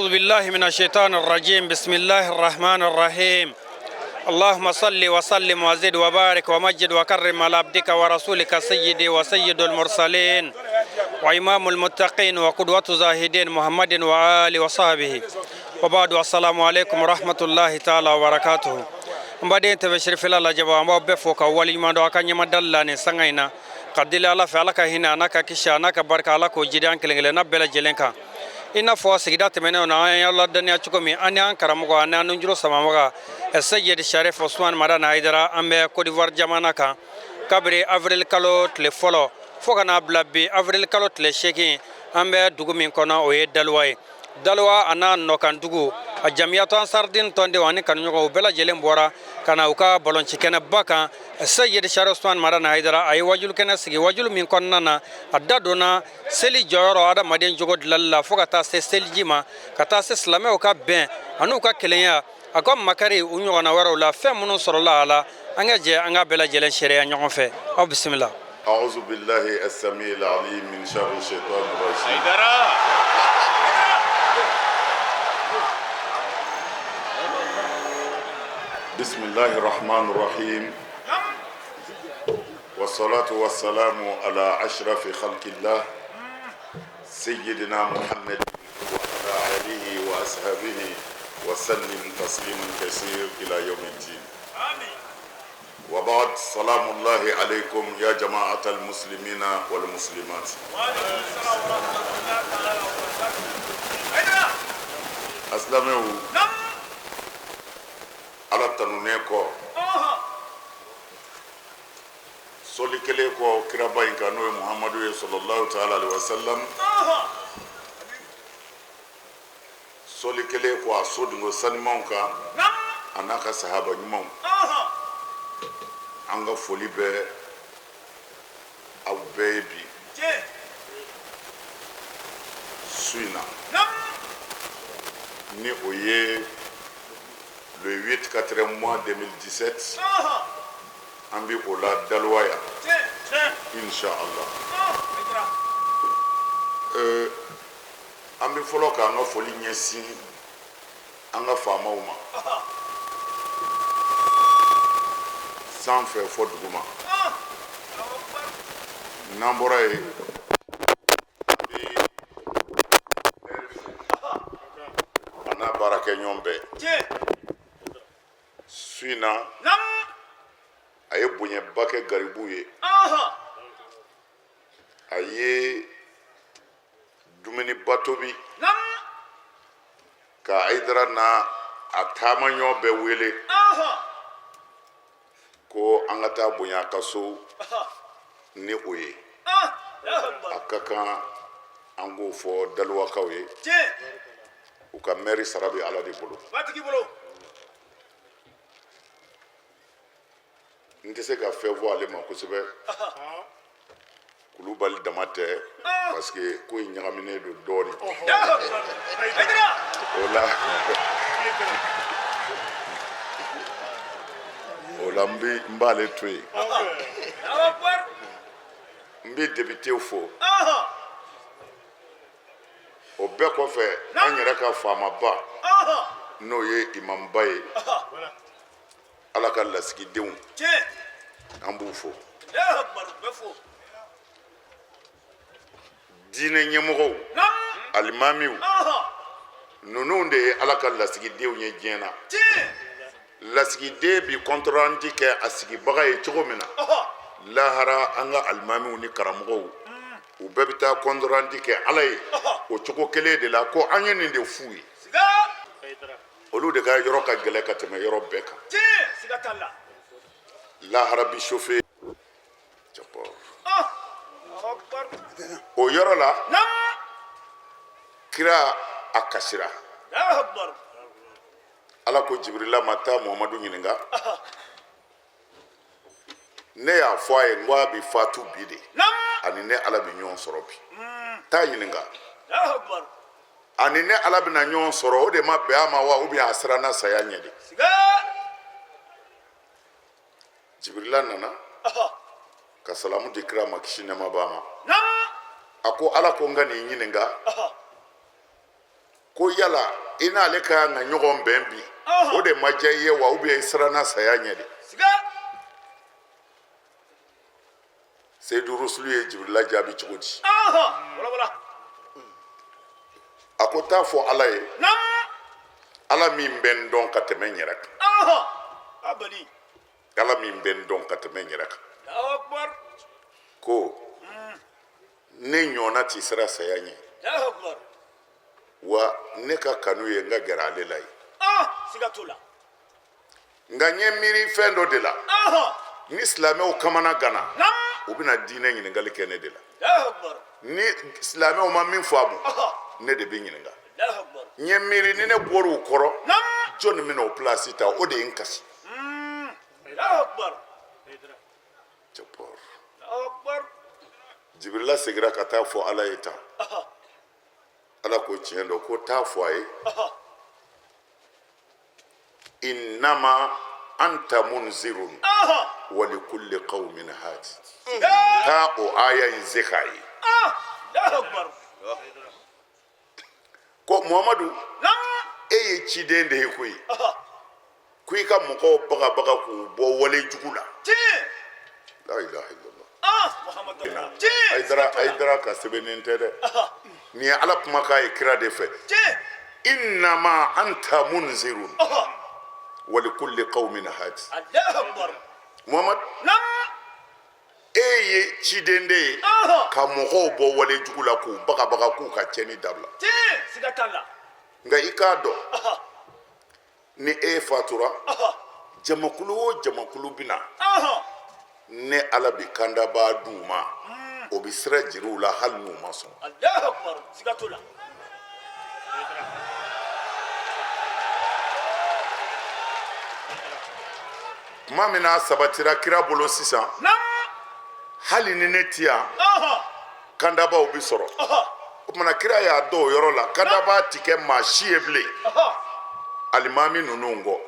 أعوذ بالله من الشيطان الرجيم بسم الله الرحمن الرحيم اللهم صل وسلم وزد وبارك ومجد وكرم على عبدك ورسولك سيدي وسيد المرسلين وإمام المتقين وقدوة زاهدين محمد وآله وصحبه وبعد السلام عليكم ورحمة الله تعالى وبركاته. N baden TV Cherifila lajɛbaa, an b'aw bɛɛ fo ka waleɲuman dɔn a ka ɲɛmadali la nin sanga in na, ka deli Ala fɛ, Ala ka hinɛ a n'a ka kisi a n'a ka barika, Ala k'o jidi an kelen kelenna bɛɛ lajɛlen kan. I n'a fɔ sigida tɛmɛnenw na, an y'aw ladɔnniya cogo min, an ni an karamɔgɔ ani an nujuru samabaga Seyidi Sharif Usman Madani Hayidara, an bɛ Côte d'Ivoire jamana kan kabiri avril kalo tile fɔlɔ fo ka n'a bila bi avril kalo tile 8. An bɛ dugu min kɔnɔ, o ye Daloa ye. Daloa a n'a nɔkandugu, a jamiyatu Ansardin tɔndenw ani kanuɲɔgɔnw bɛɛ lajɛlen bɔra ka na u ka balɔncikɛnɛba kan. Seyidi Sharif Usman Madani Hayidara a ye wajulu kɛnɛ sigi, wajulu min kɔnɔna na a da donna seli jɔyɔrɔ adamaden jogo dilali la, fo ka taa se seliji ma, ka taa se silamɛw ka bɛn an'u ka kelenya, a ka makari u ɲɔgɔnna wɛrɛw la. Fɛn minnu sɔrɔla a la, an ka jɛ an ka bɛɛ lajɛlen seereya ɲɔgɔn fɛ. Aw bisimila. أعوذ بالله السميع العليم من شر الشيطان الرجيم. بسم الله الرحمن الرحيم، والصلاة والسلام على أشرف خلق الله سيدنا محمد وعلى آله وأصحابه وسلم تسليما كثير إلى يوم الدين. وبعد، سلام الله عليكم يا جماعة المسلمين والمسلمات. Asilamɛw, Ala tanunen kɔ, sɔli kelen kɔ kiraba in kan, n'o ye Muhamadu ye sallallahu taala alaihi wasallam, sɔli kelen kɔ a sodenko sanimanw kan a n'a ka sahaba ɲumanw, an ka foli bɛ aw bɛɛ ye bi su in na, ni o ye le 8 4 mois 2017. An bɛ o la Daloa yan, inshallah. An bɛ fɔlɔ k'an ka foli ɲɛsin an ka faamaw ma, sanfɛ fɔ duguma. N'an bɔra yen, an bɛ a n'a baarakɛɲɔgɔn bɛɛ. Su in na, a ye bonyaba kɛ garibuw ye, a ye dumuniba tobi ka Hayidara n'a a taamaɲɔgɔn bɛɛ wele ko an ka taa bonya a ka so ni o ye. A ka kan an k'o fɔ Daluwakaw ye, u ka mɛri sara bɛ Ala de bolo. N tɛ se ka fɛn fɔ ale ma kosɛbɛ, Kulubali dama tɛ, parce que ko in ɲagaminen don dɔɔnin. O la n b'ale to yen. N bɛ depitew fo. O bɛɛ kɔfɛ, an yɛrɛ ka faamaba, n'o ye imamuba ye, Ala ka lasigidenw, an b'u fo. Diinɛ ɲɛmɔgɔw, alimamiw, ninnu de ye Ala ka lasigidenw ye diɲɛ na. Lasigiden bi compte rendu kɛ a sigibaga ye cogo min na, lahara an ka alimamiw ni karamɔgɔw, u bɛɛ bɛ taa compte rendu kɛ Ala ye o cogo kelen de la, ko an ye nin de f'u ye. Olu de ka yɔrɔ ka gɛlɛn ka tɛmɛ yɔrɔ bɛɛ kan. Lahara bi chauffer o yɔrɔ la. Kira a kasira. Ala ko Jibirila ma: taa Muhamadu ɲininka, ne y'a fɔ a ye n ko a bɛ fatu bi de, ani ne Ala bɛ ɲɔgɔn sɔrɔ bi. Taa ɲininka, ani ne Ala bɛna ɲɔgɔn sɔrɔ, o de ma bɛn a ma wa, ou bien a siranna saya ɲɛ de? Jibirila nana ka salamu di kira ma, kisi nɛɛma b'a ma. A ko Ala ko n ka n'i ɲininka ko Ko yala i n'ale ka kan ka ɲɔgɔn bɛn bi, o de ma diya i ye wa, ou bien i siranna saya ɲɛ de? Seyidu Rusulu ye Jibirila jaabi cogo di? A ko taa fɔ Ala ye, Ala min bɛ n dɔn ka tɛmɛ n yɛrɛ kan, Ala min bɛ n dɔn ka tɛmɛ n yɛrɛ kan, ko ne ɲɔgɔnna ti siran saya ɲɛ, wa ne ka kanu ye n ka gɛrɛ ale la ye. Nka n ye miiri fɛn dɔ de la, ni silamɛw kamana ganna, u bɛna diinɛ ɲininkali kɛ ne de la. Ni silamɛw ma min faamu, ne de bɛ ɲininka. N ye miiri ni ne bɔra u kɔrɔ, jɔnni bɛna o pilasi ta? O de ye n kasi. Jibirila segira ka taa fɔ Ala ye tan. Ala ko tiɲɛ don, ko taa fɔ a ye, innama anta munzirun wa likulli qaumin hadi. Taa o aya in se k'a ye ko Muhamadu, e ye ciden de ye koyi, ko i ka mɔgɔw bagabaga k'u bɔ wale jugu la. La ilaha illallah. Hayidara, Hayidara ka sɛbɛnnen tɛ dɛ, nin ye Ala kumakan ye kira de fɛ. Innama anta munzirun wa likulli qaumin hadi. Muhamad, e ye ciden de ye ka mɔgɔw bɔ wale jugu la, k'u bagabaga k'u ka tiɲɛni dabila. Nka i k'a dɔn, ni e fatura, jamakulu o jamakulu bɛ na, ne Ala bɛ kandabaa d'u ma, o bɛ sira jira u la hali n'u ma sɔn. Tuma min n'a sabatira kira bolo sisan, hali ni ne ti yan, kandabaw bɛ sɔrɔ. O tuma na kira y'a dɔn o yɔrɔ la, kandabaa ti kɛ maa si ye bilen alimami ninnu kɔ,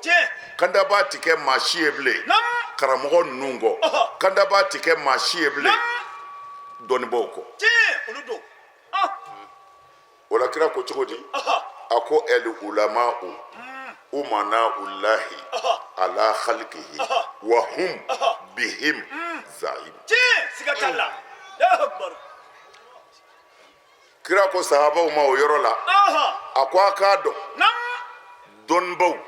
kandabaa ti kɛ maa si ye bilen karamɔgɔ ninnu kɔ, kandabaa ti kɛ maa si ye bilen dɔnnibaaw kɔ. O la kira ko cogo di? A ko el ulama'u umana ulahi ala khalqihi wa hum bihim zaim. Kira ko sahabaw ma o yɔrɔ la, a ko a k'a dɔn, dɔnnibaw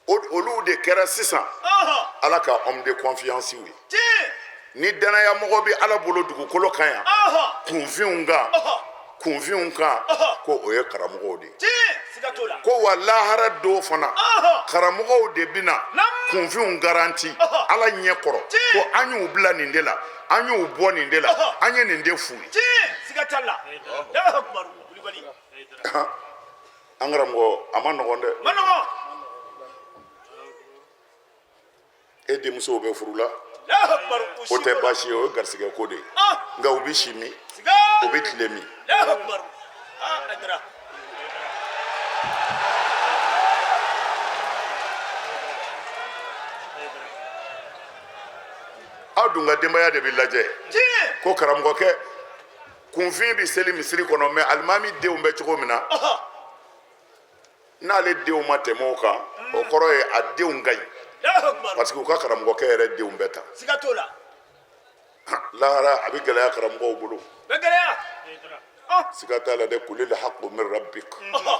olu de kɛra sisan Ala ka homme de confiance ye. Ni danayamɔgɔ bɛ Ala bolo dugukolo kan yan, kunfinw kan, kunfinw kan, ko o ye karamɔgɔw de ye. Ko wa lahara don fana, karamɔgɔw de bɛna kunfinw garanti Ala ɲɛ kɔrɔ, ko an y'u bila nin de la, an y'u bɔ nin de la, an ye nin de f'u ye. An karamɔgɔ, a ma nɔgɔn dɛ. E denmusow bɛ furu la, o tɛ baasi ye, o ye garisigɛ ko de ye. Nka u bɛ si min, u bɛ tile min? Aw dun ka denbaya de bɛ lajɛ. Ko karamɔgɔkɛ, kunfin bɛ seli misiri kɔnɔ, mɛ alimami denw bɛ cogo min na, n'ale denw ma tɛmɛ o kan, o kɔrɔ ye a denw ka ɲi, parce que u ka karamɔgɔkɛ yɛrɛ denw bɛ tan. Lahara a bɛ gɛlɛya karamɔgɔw bolo, siga t'a la dɛ. Kulil haqqu min rabbik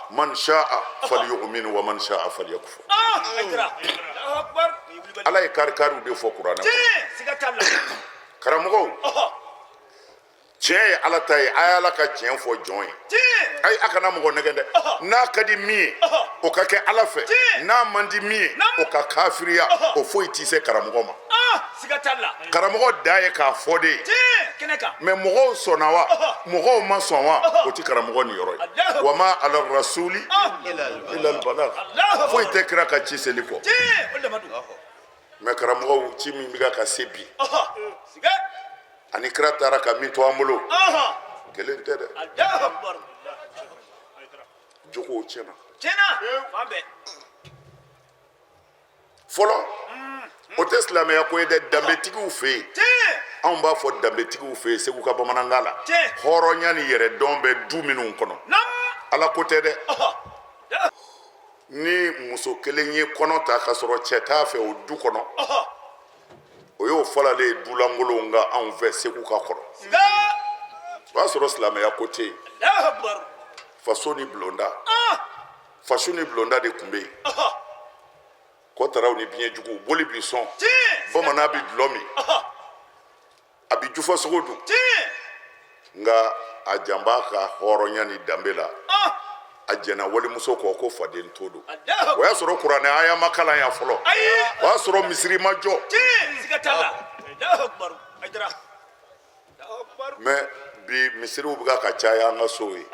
man sha'a falyu'min wa man sha'a falyakfur. Ala ye kari-kariw de fɔ kuranɛ kɔnɔ. Karamɔgɔw, tiɲɛ ye Ala ta ye, a ye Ala ka tiɲɛ fɔ jɔn ye. Ayi, a kana mɔgɔ nɛgɛn dɛ. N'a ka di min ye, o ka kɛ Ala fɛ, n'a man di min ye, o ka kafiriya, o foyi tɛ se karamɔgɔ ma. Karamɔgɔ dan ye k'a fɔ de ye, mɛ mɔgɔw sɔnna wa, mɔgɔw ma sɔn wa, o tɛ karamɔgɔ niyɔrɔ ye. Wa ma ala rasuli illa albalagh. Foyi tɛ kira ka ci seli kɔ. Mɛ karamɔgɔw, ci min bɛ ka se bi ani kira taara ka min to an bolo, kelen tɛ dɛ. Jogow tiɲɛna fɔlɔ. O tɛ silamɛya ko ye dɛ. Danbetigiw fɛ yen, anw b'a fɔ danbetigiw fɛ yen Segu ka bamanankan la, hɔrɔnya ni yɛrɛdɔn bɛ du minnu kɔnɔ. Ala ko tɛ dɛ. Ni muso kelen ye kɔnɔ ta ka sɔrɔ cɛ t'a fɛ o du kɔnɔ, o y'o falalen ye dulankolonw ka anw fɛ Segu ka kɔrɔ. O y'a sɔrɔ silamɛya ko tɛ yen. Faso ni bulonda, faso ni bulonda de tun bɛ yen. Kɔtaraw ni biɲɛjuguw, boli bi sɔn, bamanan bɛ dulɔ min, a bɛ jufasogo dun, nka a jan b'a ka hɔrɔnya ni danbe la. A jɛnna walimuso kɔ ko faden to don. O y'a sɔrɔ kuranɛ aya ma kalan yan fɔlɔ, o y'a sɔrɔ misiri ma jɔ. Mais bi misiriw bɛ ka caya an ka so ye.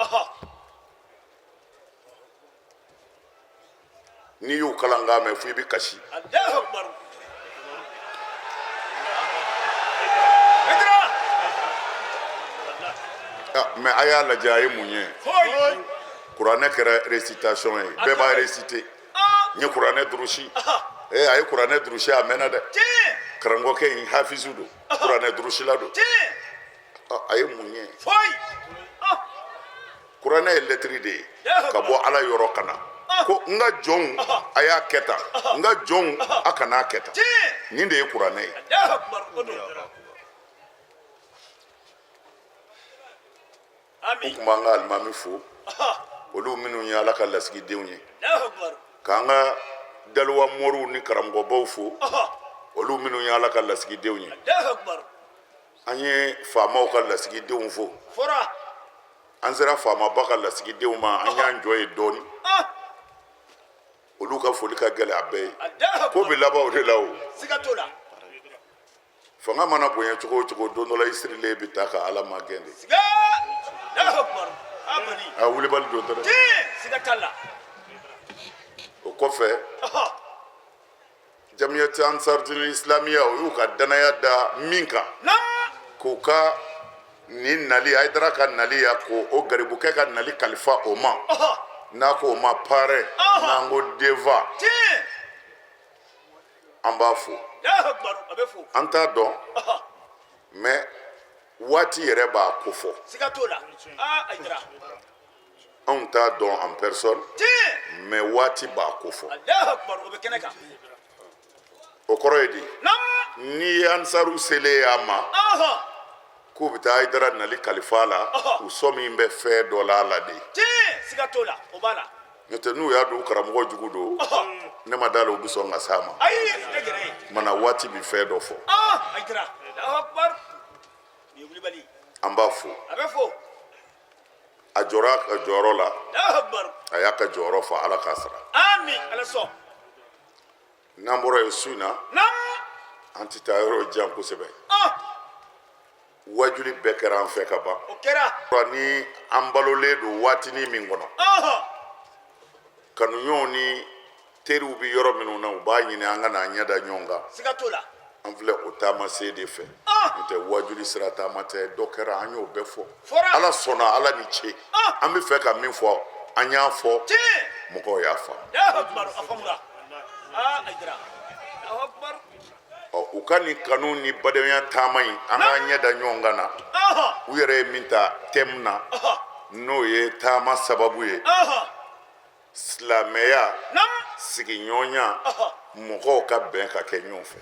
N'i y'u kalankan mɛn fo i bɛ kasi. Mais a y'a lajɛ, a ye mun ye? Kuranɛ kɛra récitation ye, bɛɛ b'a réciter. N ye kuranɛ durusi, ee a ye kuranɛ durusi, a mɛnna dɛ. Karamɔgɔkɛ in hafizu don, kuranɛ durusila don. A ye mun ye? Kuranɛ ye lɛtiri de ye ka bɔ Ala yɔrɔ ka na ko n ka jɔnw, a y'a kɛ tan, n ka jɔnw, a kan'a kɛ tan. Nin de ye kuranɛ ye. N tun b'an ka alimami fo, olu minnu ye Ala ka lasigidenw ye, k'an ka daliwa moriw ni karamɔgɔbaw fo, olu minnu ye Ala ka lasigidenw ye. An ye faamaw ka lasigidenw fo, an sera faamaba ka lasigidenw ma, an y'an jɔ yen dɔɔnin. Olu ka foli ka gɛlɛn a bɛɛ ye. Ko bɛ laban o de la. O fanga mana bonya cogo o cogo, don dɔ la i sirilen bɛ taa ka Ala magɛn de. A wulibali don tɛ dɛ. O kɔfɛ, Jamiyati Ansardini Islamiya, o y'u ka danaya da min kan, k'u ka nin nali, Hayidara ka nali ya, k'o o garibukɛ ka nali kalifa o ma, n'a ko o ma parrain, n'an ko devant, an b'a fo. An t'a dɔn, mais waati yɛrɛ b'a ko fɔ. Anw t'a dɔn en personne, mais waati b'a ko fɔ. O kɔrɔ ye di? N'i ye ansaru selen y'a ma k'u bɛ taa Hayidara nali kalifa la, u sɔmi bɛ fɛn dɔ la a la de. N'o tɛ, n'u y'a dɔn u karamɔgɔ jugu don, ne ma d'a la u bɛ sɔn ka s'a ma. Mana waati bɛ fɛn dɔ fɔ. An b'a fo. A jɔra a ka jɔyɔrɔ la, a y'a ka jɔyɔrɔ fa, Ala k'a sara. N'an bɔra yen su in na, an tɛ taa yɔrɔ jan kosɛbɛ. Wajuli bɛɛ kɛra an fɛ ka ban. Ni an balolen don waatinin min kɔnɔ, kanuɲɔgɔnw ni teriw bɛ yɔrɔ minnu na, u b'a ɲini an ka n'an ɲɛ da ɲɔgɔn kan. An filɛ o taamasen de fɛ. N'o tɛ, wajuli sira taama tɛ. Dɔ kɛra, an y'o bɛɛ fɔ. Ala sɔnna, Ala ni ce. An bɛ fɛ ka min fɔ, an y'a fɔ, mɔgɔw y'a faamu. Ɔ, u ka nin kanu ni badenya taama in, an k'an ɲɛ da ɲɔgɔn kan na, u yɛrɛ ye min ta thème na, n'o ye taama sababu ye, silamɛya, sigiɲɔgɔnya, mɔgɔw ka bɛn ka kɛ ɲɔgɔn fɛ.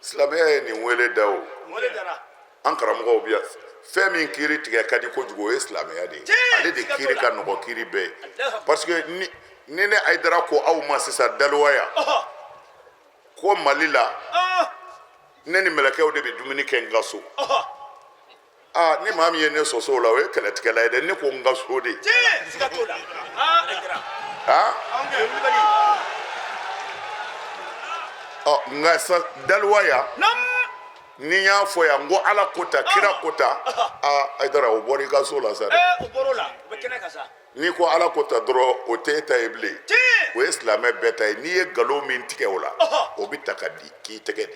Silamɛya ye nin wele da. O an karamɔgɔw bi yan, fɛn min kiiri tigɛ ka di kojugu, o ye silamɛya de ye. Ale de kiiri ka nɔgɔ kiiri bɛɛ ye, parce que ni ne Hayidara ko aw ma sisan daliwaya ko Mali la, ne ni mɛlɛkɛw de bɛ dumuni kɛ n ka so. Aa, ni maa min ye ne sɔsɔ o la, o ye kɛlɛtigɛla ye dɛ. Ne ko n ka so de. Aa, ɔ, nka sa daliwaya, ni n y'a fɔ yan ko Ala ko ta, kira ko ta, aa, Hayidara, o bɔra i ka so la sa dɛ. N'i ko Ala ko ta dɔrɔn, o tɛ e ta ye bilen, o ye silamɛ bɛɛ ta ye. N'i ye nkalon min tigɛ o la, o bɛ ta ka di k'i tɛgɛ de.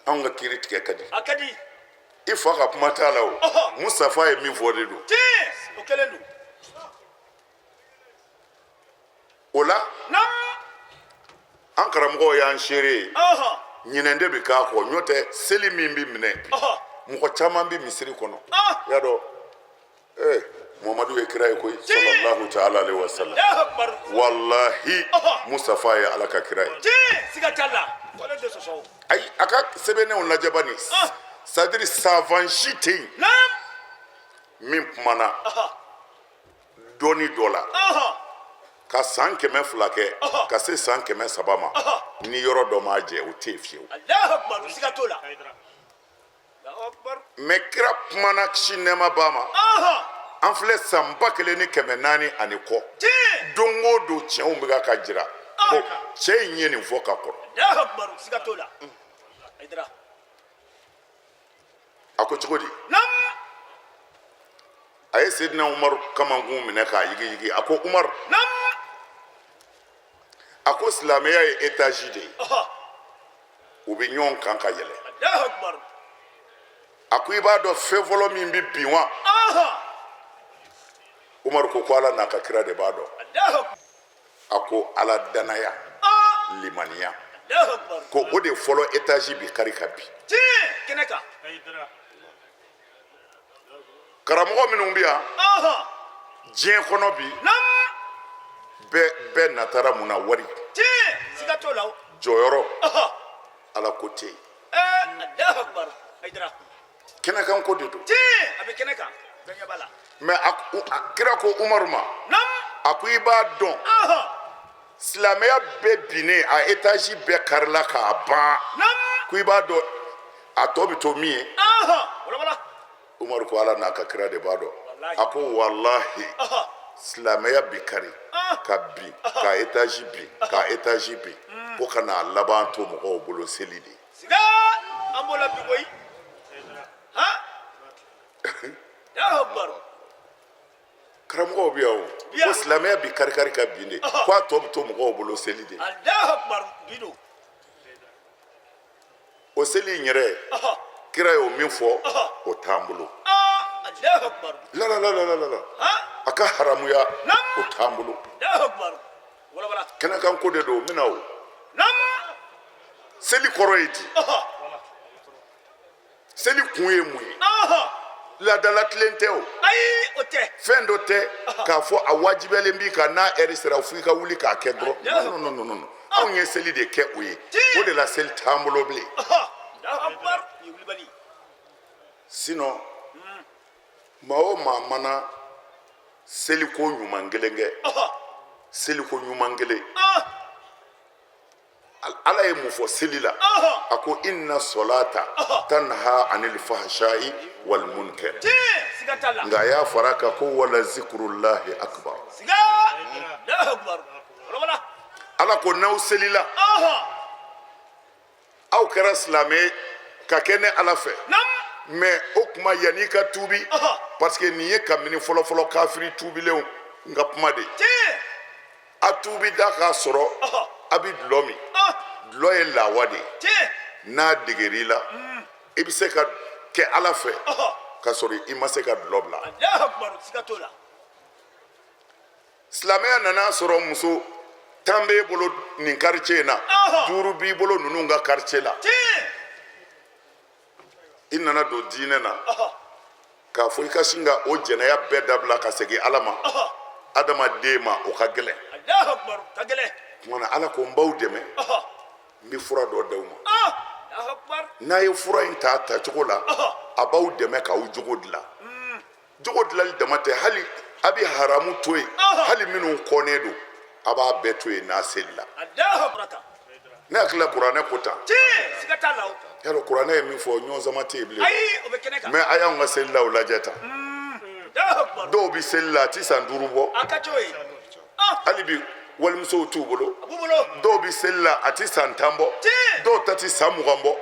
Anw ka kiiri tigɛ ka di. A ka di. I fa ka kuma t'a la. O Mustafa ye min fɔ de don. O kelen don. O la, an karamɔgɔw y'an seere ye. Ɲinɛn de bɛ k'a kɔ, n'o tɛ seli min bɛ minɛ bi, mɔgɔ caman bɛ misiri kɔnɔ. I y'a dɔn, ee, Muhamadu ye kira ye koyi, sallallahu ta'ala alaihi wa sallam. Walahi, Mustafa ye Ala ka kira ye. Ayi, a ka sɛbɛnnenw lajɛ bani, c'est à dire savant si tɛ yen min kumana dɔnni dɔ la ka san 200 kɛ ka se san 300 ma, ni yɔrɔ dɔ m'a jɛ, o tɛ yen fiyewu. Mais kira kumana, kisi nɛɛma b'a ma, an filɛ san 1400 ani kɔ, don o don tiɲɛw bɛ ka jira ko cɛ in ye nin fɔ ka kɔrɔ. A ko cogo di? A ye Seydina Umaru kamankun minɛ k'a yigiyigi. A ko Umaru, a ko silamɛya ye étage de ye, u bɛ ɲɔgɔn kan ka yɛlɛ. A ko i b'a dɔn fɛn fɔlɔ min bɛ bin wa? Umaru ko Ala n'a ka kira de b'a dɔn. A ko Ala danaya, limaniya, ko o de fɔlɔ étage bi kari ka bin. Karamɔgɔ minnu bɛ yan diɲɛ kɔnɔ bi, bɛɛ natara mun na? Wari, jɔyɔrɔ, Ala ko tɛ yen. Kɛnɛkanko de don. Mais kira ko Umaru ma, a ko i b'a dɔn silamɛya bɛɛ binnen, a étage bɛɛ karila k'a ban, ko i b'a dɔn a tɔ bɛ to min ye? Umaru ko Ala n'a ka kira de b'a dɔn. A ko walahi, silamɛya bi kari ka bin, ka étage bin, ka étage bin, ko ka n'a laban to mɔgɔw bolo seli de. An b'o la bi koyi. Karamɔgɔw bɛ yan o, ko silamɛya bi kari kari ka bin de, ko a tɔ bɛ to mɔgɔw bolo seli de. O seli in yɛrɛ, kira y'o min fɔ, o t'an bolo. La la la la la la, a ka haramuya, o t'an bolo. Kɛnɛkanko de don, n bɛna o seli kɔrɔ ye di? Seli kun ye mun ye? Laadala tilen tɛ o, fɛn dɔ tɛ k'a fɔ a wajibiyalen b'i kan, n'a ɛri sera fo i ka wuli k'a kɛ dɔrɔn. Non non non non, anw ye seli de kɛ o ye, o de la seli t'an bolo bilen. Sinon maa o maa mana seliko ɲuman kelen kɛ, seliko ɲuman kelen, Ala ye mun fɔ seli la? A ko inna solata tanha anil fahsha'i wal munkar. Nka a y'a fara kan ko wala zikrullahi akbar. Ala ko n'aw selila, aw kɛra silamɛ ka kɛ ne Ala fɛ. Mais o kuma, yanni i ka tuubi, parce que nin ye kabini fɔlɔfɔlɔ kafiri tuubilenw n ka kuma de, a tuubi da k'a sɔrɔ a bɛ dulɔ min. Dulɔ ye lawa de ye, n'a deger'i la, i bɛ se ka kɛ Ala fɛ k'a sɔrɔ i ma se ka dulɔ bila. Silamɛya nana sɔrɔ muso 10 b'e bolo nin quartier in na, 5 b'i bolo ninnu ka quartier la. I nana don diinɛ na k'a fɔ i ka sin ka o jɛnɛya bɛɛ dabila ka segin Ala ma, adamaden ma, o ka gɛlɛn. Tuma na Ala ko n b'aw dɛmɛ, n bɛ fura dɔ d'aw ma, n'a ye fura in ta tacogo la, a b'aw dɛmɛ k'aw jogo dilan. Jogo dilanli dama tɛ, hali a bɛ haramu to yen, hali minnu kɔnnen don, a b'a bɛɛ to yen n'a selila. Ne hakili la kuranɛ ko tan yarɔ, kuranɛ ye min fɔ, ɲɔgɔn sama tɛ yen bilen. Mais a y'anw ka selilaw lajɛ tan, dɔw bɛ seli la a ti san 5 bɔ, hali bi walimusow t'u bolo. Dɔw bɛ seli la a ti san 10 bɔ, dɔw ta ti san 20 bɔ,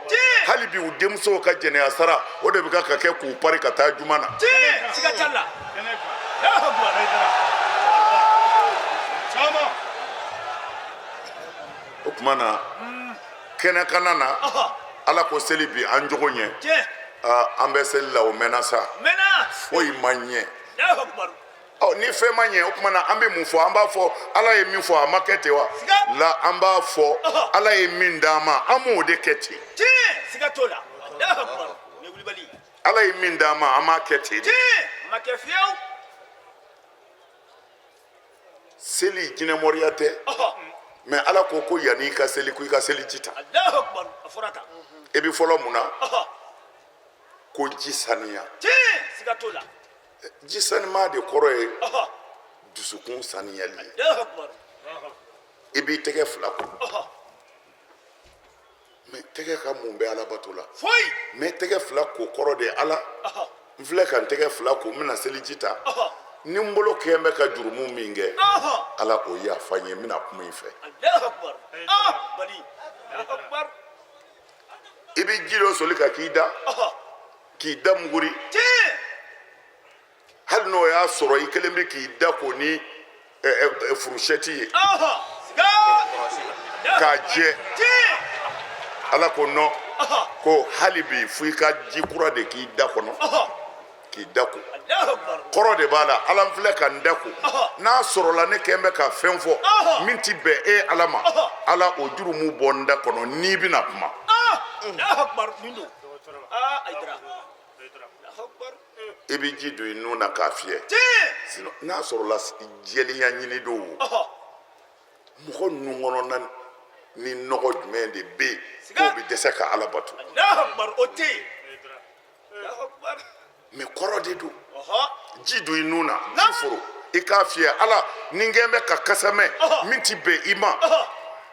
hali bi u denmusow ka jɛnɛya sara, o de bɛ ka kɛ k'u pari ka taa juma na. O tuma na kɛnɛkanna na, Ala ko seli bi an jogo ɲɛ, an bɛ seli la, o mɛnna sa, foyi ma ɲɛ. Ɔ, ni fɛn ma ɲɛ, o tuma na an bɛ mun fɔ? An b'a fɔ Ala ye min fɔ, a ma kɛ ten wa? La, an b'a fɔ Ala ye min d'an ma, an m'o de kɛ ten. Tiɲɛ, siga t'o la. Allahu akbar, ni wulibali. Ala ye min d'an ma, an m'a kɛ ten de. Tiɲɛ, ma kɛ fiyewu. Seli jinɛmɔriya tɛ, mais Ala ko ko yanni i ka seli, ko i ka seliji ta. Allahu akbar, a fɔra tan. I bɛ fɔlɔ mun na? Ko ji saniya. Tiɲɛ, siga t'o la. Ji sanima de kɔrɔ ye dusukun saniyali ye. Allahu akbar. I b'i tɛgɛ fila ko. Mais tɛgɛ ka mun bɛ Ala bato la? Foyi. Mais tɛgɛ fila ko kɔrɔ de ye Ala, n filɛ ka n tɛgɛ fila ko, n bɛna seliji ta, ni n bolo kɛn bɛ ka jurumu min kɛ, Ala o yafa n ye, n bɛna kuma i fɛ. Allahu akbar, ah bali, Allahu akbar. I bɛ ji dɔ soli ka k'i da, k'i da muguri. Tiɲɛ. Hali n'o y'a sɔrɔ i kelen bɛ k'i da ko ni fourchette ye k'a jɛ. Tiɲɛ. Ala ko non, ko hali bi fo i ka ji kura de k'i da kɔnɔ, k'i da ko. Allahu akbar. Kɔrɔ de b'a la, Ala n filɛ ka n da ko, n'a sɔrɔla ne kɛn bɛ ka fɛn fɔ min ti bɛn e Ala ma, Ala o jurumu bɔ n da kɔnɔ n'i bɛna kuma. Allahu akbar, nin don, ah Ayidara, Allahu akbar. I bɛ ji don i nun na k'a fiyɛ. Tiɲɛ. Sinon n'a sɔrɔla jɛlenya ɲini don o, mɔgɔ nun kɔnɔna ni nɔgɔ jumɛn de bɛ yen k'o bɛ dɛsɛ ka Ala bato? Allahu akbar, o tɛ yen. Allahu akbar. Mais kɔrɔ de don. Ji don i nun na, ji foro, i k'a fiyɛ. Ala, ni n kɛn bɛ ka kasa mɛn min ti bɛn i ma,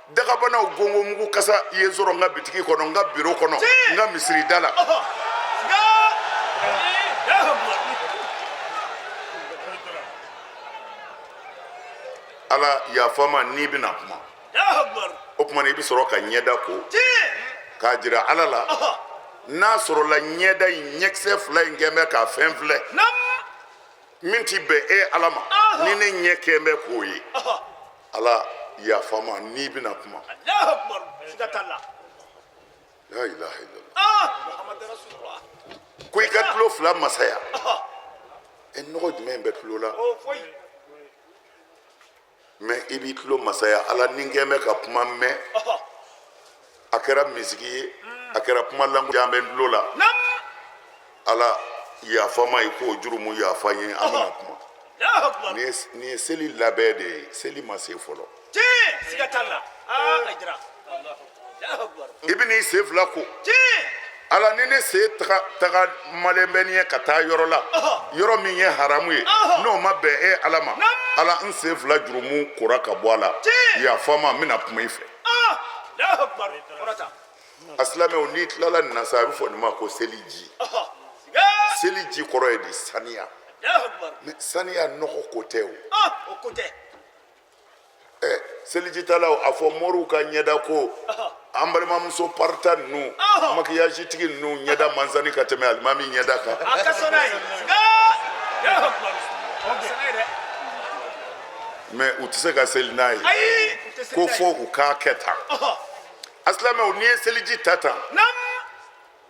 dagabanaw gongonmugu kasa ye n sɔrɔ n ka bitigi kɔnɔ, n ka biro kɔnɔ, n ka misiri da la. Siga. Allahu akbar. Ala yafa ma n'i bɛna kuma. Allahu akbar. O tuma na i bɛ sɔrɔ ka ɲɛda ko Tiɲɛ. k'a jira Ala la, n'a sɔrɔla ɲɛda in, ɲɛkisɛ fila in kɛn bɛ ka fɛn filɛ min ti bɛn e Ala ma, ni ne ɲɛ kɛn bɛ k'o ye, Ala yafa ma n'i bɛna kuma. Allahu akbar, siga t'a la. La ilaha illallah. Ah Muhammad rasulullah. Ko i ka tulo fila masaya. E, nɔgɔ jumɛn bɛ tulo la? O foyi. Mais i b'i tulo masaya, Ala, ni n kɛn bɛ ka kuma mɛn, a kɛra misigi ye, a kɛra kuma langojan bɛ n tulo la, Ala yafa ma, i k'o jurumu yafa n ye, an bɛna kuma. Allahu akbar. Nin ye seli labɛn de ye, seli ma se fɔlɔ. Tiɲɛ, siga t'a la, ah Ayidara, Allahu akbar. I bɛn'i sen fila ko. Tiɲɛ. Ala, ni ne sen taga taga malen bɛ nin ye ka taa yɔrɔ la, yɔrɔ min ye haramu ye, n'o ma bɛn e Ala ma, Ala, n sen fila jurumu kora ka bɔ a la, yafa ma, n bɛna kuma i fɛ. Ah Allahu akbar, kɔrɔta. A silamɛw, n'i tilala nin na sa, a bɛ fɔ nin ma ko seliji. Siga. Seliji kɔrɔ ye di? Saniya. Allahu akbar. Mais saniya nɔgɔ ko tɛ o. Ah, o ko tɛ. Ɛ, selijitalaw, a fɔ moriw ka ɲɛda ko, an balimamuso parita ninnu, maquillage tigi ninnu ɲɛda manzani ka tɛmɛ alimami ɲɛda kan. A ka sɔn n'a ye. Siga. Allahu akbar, a ka sɔn n'a ye dɛ. Mais u tɛ se ka seli n'a ye. Ayi, u tɛ se. Ko fo u k'a kɛ tan. A silamɛw, n'i ye seliji ta tan,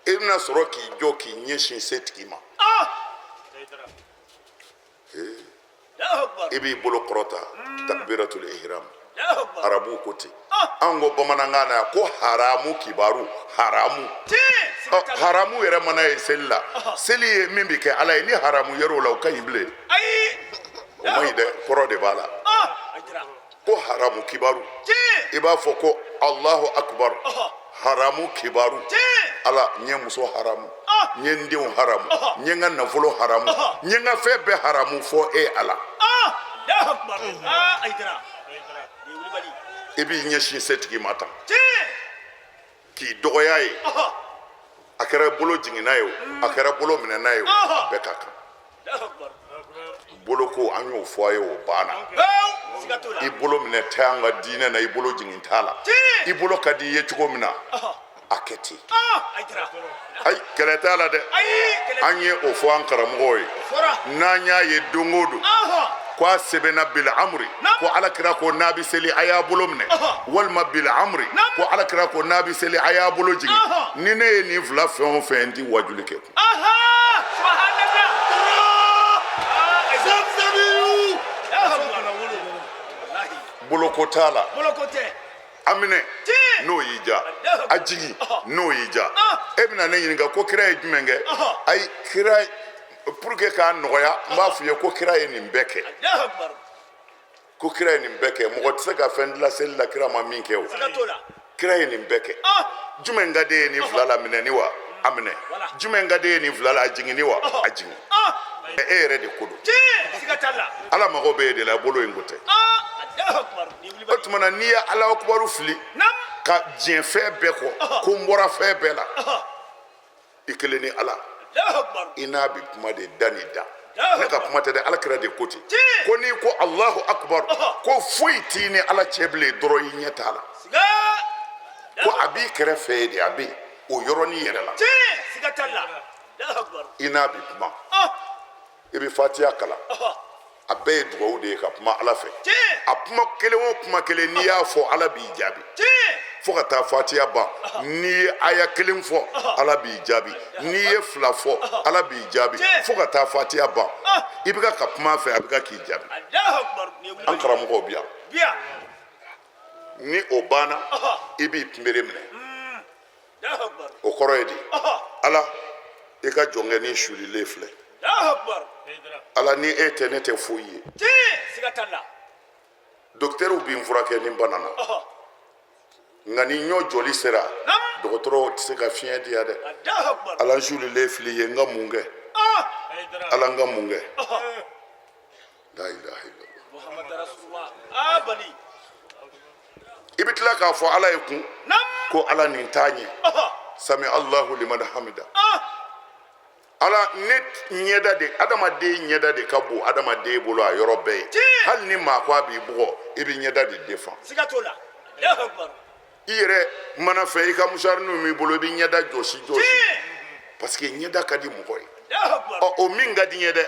i bɛna sɔrɔ k'i jɔ k'i ɲɛsin setigi ma. Ah Allahu akbar. I b'i bolo kɔrɔta, takbiratul ihram. Allahu akbar. Arabuw ko ten, anw ko bamanankan na yan ko haramu kibaru haramu. Tiɲɛ, siga t'a la. Haramu yɛrɛ mana ye seli la, seli ye min bɛ kɛ Ala ye, ni haramu yɛrɛ o la, o ka ɲi bilen? Ayi. O man ɲi dɛ, kɔrɔ de b'a la. Ah Ayidara. Ko haramu kibaru. Tiɲɛ. I b'a fɔ ko Allahu akbar, haramu kibaru. Tiɲɛ. Ala, n ye muso haramu, n ye n denw haramu, n ye n ka nafolo haramu, n ye n ka fɛn bɛɛ haramu fɔ e Ala. Ah Allahu akbar, ah Ayidara, nin ye wulibali. I b'i ɲɛsin setigi ma tan, Tiɲɛ. k'i dɔgɔya ye. A kɛra bolo jiginna ye o, a kɛra bolo minɛna ye o, a bɛɛ ka kan. Allahu akbar. Boloko, an y'o fɔ a ye, o banna. Pewu, siga t'o la. I bolo minɛ tɛ an ka diinɛ na, i bolo jigin t'a la. Tiɲɛ. I bolo ka di i ye cogo min na, a kɛ ten. Ah Ayidara. Ayi, kɛlɛ t'a la dɛ. Ayi, kɛlɛ. An ye o fɔ an karamɔgɔw ye. Fɔra. N'an y'a ye don o don ko a sɛbɛnna bil amri, ko Ala kira ko n'a bɛ seli a y'a bolo minɛ, walima bil amri, ko Ala kira ko n'a bɛ seli a y'a bolo jigin, ni ne ye nin fila fɛn o fɛn, n ti wajuli kɛ kun. Subhanallah, ah Ayidara. Boloko t'a la. Boloko tɛ. A minɛ Tiɲɛ. n'o y'i diya, a jigin n'o y'i diya. Ah. E bɛna ne ɲininka ko kira ye jumɛn kɛ? Ɔhɔ. Ayi, kira, pour que k'a nɔgɔya, n b'a f'i ye ko kira ye nin bɛɛ kɛ. Allahu akbar. Ko kira ye nin bɛɛ kɛ. Mɔgɔ tɛ se ka fɛn dilan seli la kira ma min kɛ o. Siga t'o la. Kira ye nin bɛɛ kɛ. Ah. Jumɛn ka d'e ye nin fila la, minɛni wa, a minɛ? Voilà. Jumɛn ka d'e ye nin fila la, a jiginni wa, a jigin? Ah. E yɛrɛ de ko don. Tiɲɛ. Siga t'a la. Ala mago bɛ e de la, bolo in ko tɛ. Ah. Allahu akbar. Ni O wulibali. tuma na, n'i ye Alahu akubaru fili Nam. ka diɲɛ fɛn bɛɛ kɔ, ko n bɔra fɛn bɛɛ la, i kelen ni Ala, Allahu akbar. i n'a bɛ kuma de da ni da. Ne ka kuma tɛ dɛ, Ala kira de ko ten. Tiɲɛ. Ko n'i ko Alahu akubaru, ko foyi t'i ni Ala cɛ bilen dɔrɔn, i ɲɛ t'a la. Siga. Ko a b'i kɛrɛfɛ ye de, a bɛ yen o yɔrɔnin yɛrɛ la. Tiɲɛ. Siga t'a la. Allahu akbar. I n'a bɛ kuma. Ah. I bɛ fatiya kalan. Ɔhɔ. A bɛɛ ye dugawu de ye ka kuma Ala fɛ. Tiɲɛ. A kuma kelen o kuma kelen, n'i y'a fɔ, Ala b'i jaabi. Tiɲɛ. Fo ka taa fatiya ban, n'i ye aya kelen fɔ, Ala b'i jaabi. N'i ye fila fɔ, Ala b'i jaabi. Tiɲɛ. Fo ka taa fatiya ban, Ah. i bɛ ka kuma a fɛ, a bɛ ka k'i jaabi. Allahu akbar. Ni An wulibali. karamɔgɔw bi yan. Biya. Ni o banna, Ɔhɔ. i b'i kunbere minɛ. Allahu akbar. O kɔrɔ ye di? Ɔhɔ. Ala, i ka jɔnkɛnin sulilen filɛ. Allahu akbar. Ala, ni e tɛ, ne tɛ foyi ye. Tiɲɛ. Siga t'a la. Dɔkitɛriw b'i furakɛ ni bana na, Ɔhɔ. nka ni ɲɔ jɔli sera, Nam. dɔgɔtɔrɔw tɛ se ka fiɲɛ di yan dɛ. Allahu akbar. Ala, n sulilen filɛ i ye, n ka mun kɛ? Ah. Ala, n ka mun kɛ? Ɔhɔ. La ilaha illallah. Muhammad Rasulullah. Ah bani. I bɛ tila k'a fɔ Ala ye kun Nam. ko Ala, nin t'a ɲɛ. Ɔhɔ. Sami Allahu liman hamida. Ah. Ala, ne ɲɛda de, adamaden ɲɛda de ka bon adamaden bolo a yɔrɔ bɛɛ ye. Tiɲɛ. Hali ni maa ko a b'i bugɔ, i bɛ ɲɛda de defan. Siga t'o la. Allahu akbar. I yɛrɛ mana fɛ, i ka musariniw b'i bolo, i bɛ ɲɛda jɔsi jɔsi, Tiɲɛ. parce que ɲɛda ka di mɔgɔ ye. Allahu akbar. Ɔ, o min ka di n ye dɛ,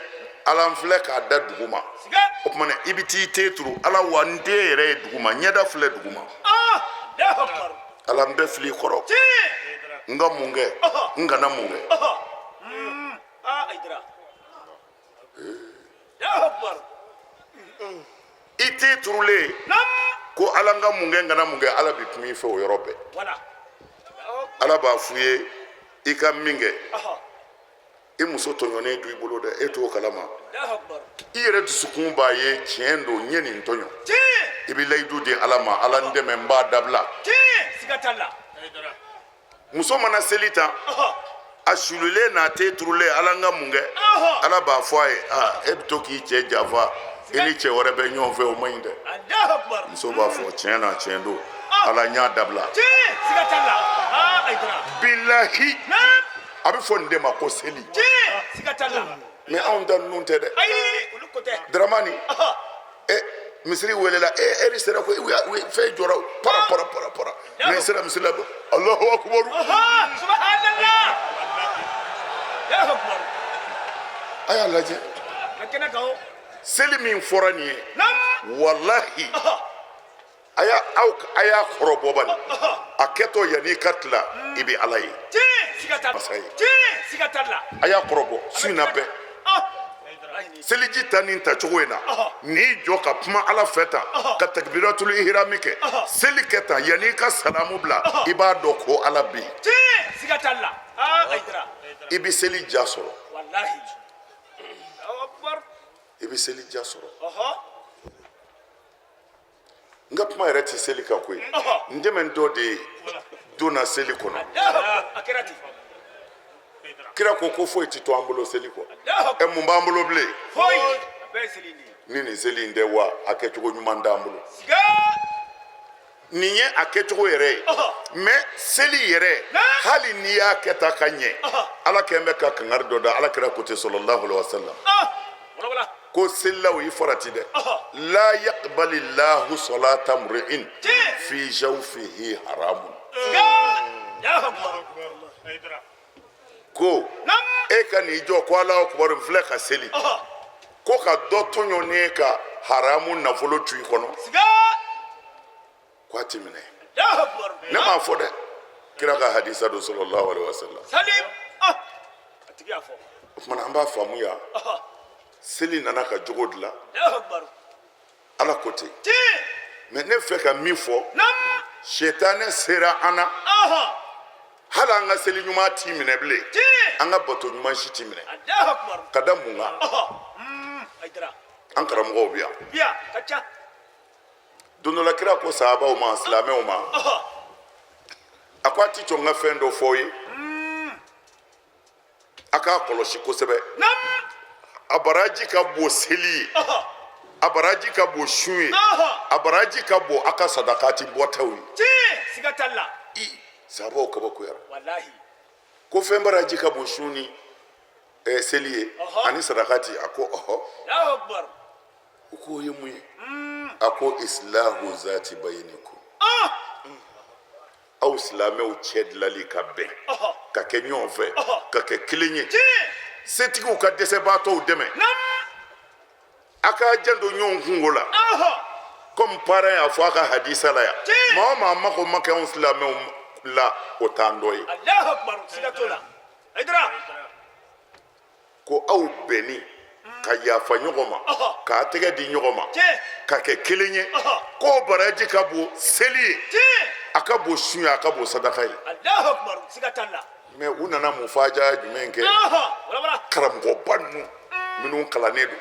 Ala, n filɛ k'a da dugu ma. Siga. O tuma na, i bɛ t'i te turu, Ala wa, n den yɛrɛ ye dugu ma, ɲɛda filɛ dugu ma. Ah. Allahu akbar. Ala, n bɛ fili i kɔrɔ. Tiɲɛ. N ka mun kɛ? N kana mun kɛ? Ɔhɔ. Ah Aïdara. Allahu akbar. I te turulen Nam. ko Ala, n ka mun kɛ, n kana mun kɛ, Ala bɛ kuma i fɛ o yɔrɔ bɛɛ. Voilà. Ala b'a f'u ye i ka min kɛ. Ɔhɔ. I muso tɔɲɔnen to i bolo dɛ, e t'o kalama. Allahu akbar. I yɛrɛ dusukun b'a ye tiɲɛ don, n ye nin tɔɲɔ. Tiɲɛ. I bɛ layidu di Ala ma, Ala, n dɛmɛ, n b'a dabila. Tiɲɛ. Siga t'a la. Muso mana seli tan, Ɔhɔ. a sululen n'a te turulen, Ala, n ka mun kɛ? Ɔhɔ. Ala b'a fɔ a ye, aa, e bɛ to k'i cɛ janfa, i ni cɛ wɛrɛ bɛ ɲɔgɔn fɛ, o man ɲi dɛ. Allahu akbar. Muso b'a fɔ, tiɲɛ na, tiɲɛ don, Ala, n y'a dabila. Tiɲɛ. Siga t'a la. Ah Aïdara. Bilahi, Nam. a bɛ fɔ nin de ma ko seli. Tiɲɛ. Siga t'a la. Mais anw ta ninnu tɛ dɛ. Ayi, olu ko tɛ. Dramani. Ɔhɔ. E, misiri welela, e eri sera ko fɛn jɔra, para para para para, ne sera misiri la, Alahu akubaru. Ɔhɔ. Subhanallah. Allahu akbar. A y'a lajɛ. A kɛnɛ kan o. Seli min fɔra nin ye, Nam. walahi, Ɔhɔ. a y'a aw a y'a kɔrɔ bɔ bani. Ɔhɔ. A kɛtɔ yanni i ka tila, i bɛ Ala ye. Tiɲɛ. Siga t'a la. Masa ye. Tiɲɛ. Siga t'a la. A y'a kɔrɔ bɔ su in na bɛɛ. Ah. Seliji ta nin tacogo in na, Ɔhɔ. n'i jɔ ka kuma Ala fɛ tan, Ɔhɔ. ka takbiratul ihrami kɛ, Ɔhɔ. seli kɛ tan, yanni i ka salamu bila, Ɔhɔ. i b'a dɔn ko Ala bɛ yen. Tiɲɛ. Siga t'a la. Ah Aïdara. I bɛ seli ja sɔrɔ. Walahi. Allahu akbar. I bɛ seli ja sɔrɔ. Ɔhɔ. N ka kuma yɛrɛ tɛ seli kan koyi. Ɔhɔ. N dɛmɛ dɔ de ye donna seli kɔnɔ. Allahu akbar. A kɛra ten. Kira ko ko foyi tɛ to an bolo seli kɔ. Allahu akbar. Ɛ, mun b'an bolo bilen? Foyi. A bɛɛ ye seli nin ye. Ni nin seli in tɛ wa, a kɛcogo ɲuman t'an bolo. Siga. Nin ye a kɛcogo yɛrɛ ye. Ɔhɔ. Mais seli yɛrɛ, Naam. hali n'i y'a kɛ tan ka ɲɛ, Ɔhɔ. Ala kɛn bɛ ka kangari dɔ da, Ala kira ko ten sallallahu alaihi wa sallam, Ah. Wala wala. ko selilaw, i farati dɛ. Ɔhɔ. La yaqbali llahu salata mri'in Tiɲɛ. fi jawfihi haramun. Siga. Allahu akbar. Ko Nam. e ka n'i jɔ ko Alahu akubaru, n filɛ ka seli, Ɔhɔ. ko ka dɔ tɔɲɔ ne ka haramu nafolo tu i kɔnɔ, Siga. ko a ti minɛ. Allahu akbar. Ne m'a fɔ dɛ, kira ka hadisa don sallallahu alaihi wa sallam. Salim. Ah. A tigi y'a fɔ. O tuma na, an b'a faamu yan, Ɔhɔ. seli nana ka jogo dilan. Allahu akbar. Ala ko ten. Tiɲɛ. Mais ne fɛ ka min fɔ, sitanɛ sera an na, hali an ka seli ɲuman t'i minɛ bilen, an ka bato ɲuman si t'i minɛ. Ka da mun kan? An karamɔgɔw bɛ yan. Don dɔ la, kira ko sahabaw ma, silamɛw ma, a ko a ti jɔ n ka fɛn dɔ fɔ ye, a k'a kɔlɔsi kosɛbɛ. A baraji ka bon seli ye, a baraji ka bon sun ye, a baraji ka bon a ka sadakati bɔtaw ye. Siga t'a la. I sahabaw kabakoyara ko fɛn baraji ka bon sun ni seli ye ani sadakati. A ko ɔhɔ. U k'o ye mun ye? A ko islahu zati bayinikum, aw silamɛw cɛ dilali ka bɛn, ka kɛ ɲɔgɔn fɛ, ka kɛ kelen ye, setigiw ka dɛsɛbaatɔw dɛmɛ, a k'a janto ɲɔgɔn kunko la. Comme parent y'a fɔ a ka hadisa la yan, maa o maa mako ma kɛ anw silamɛw la, o t'an dɔ ye. Ko aw bɛnni ka yafa ɲɔgɔn ma, k'a tɛgɛ di ɲɔgɔn ma, ka kɛ kelen ye, k'o baraji ka bon seli ye, a ka bon sun ye, a ka bon sadaka ye. Mais u nana mun faja jumɛn kɛ? Karamɔgɔba ninnu minnu kalannen don,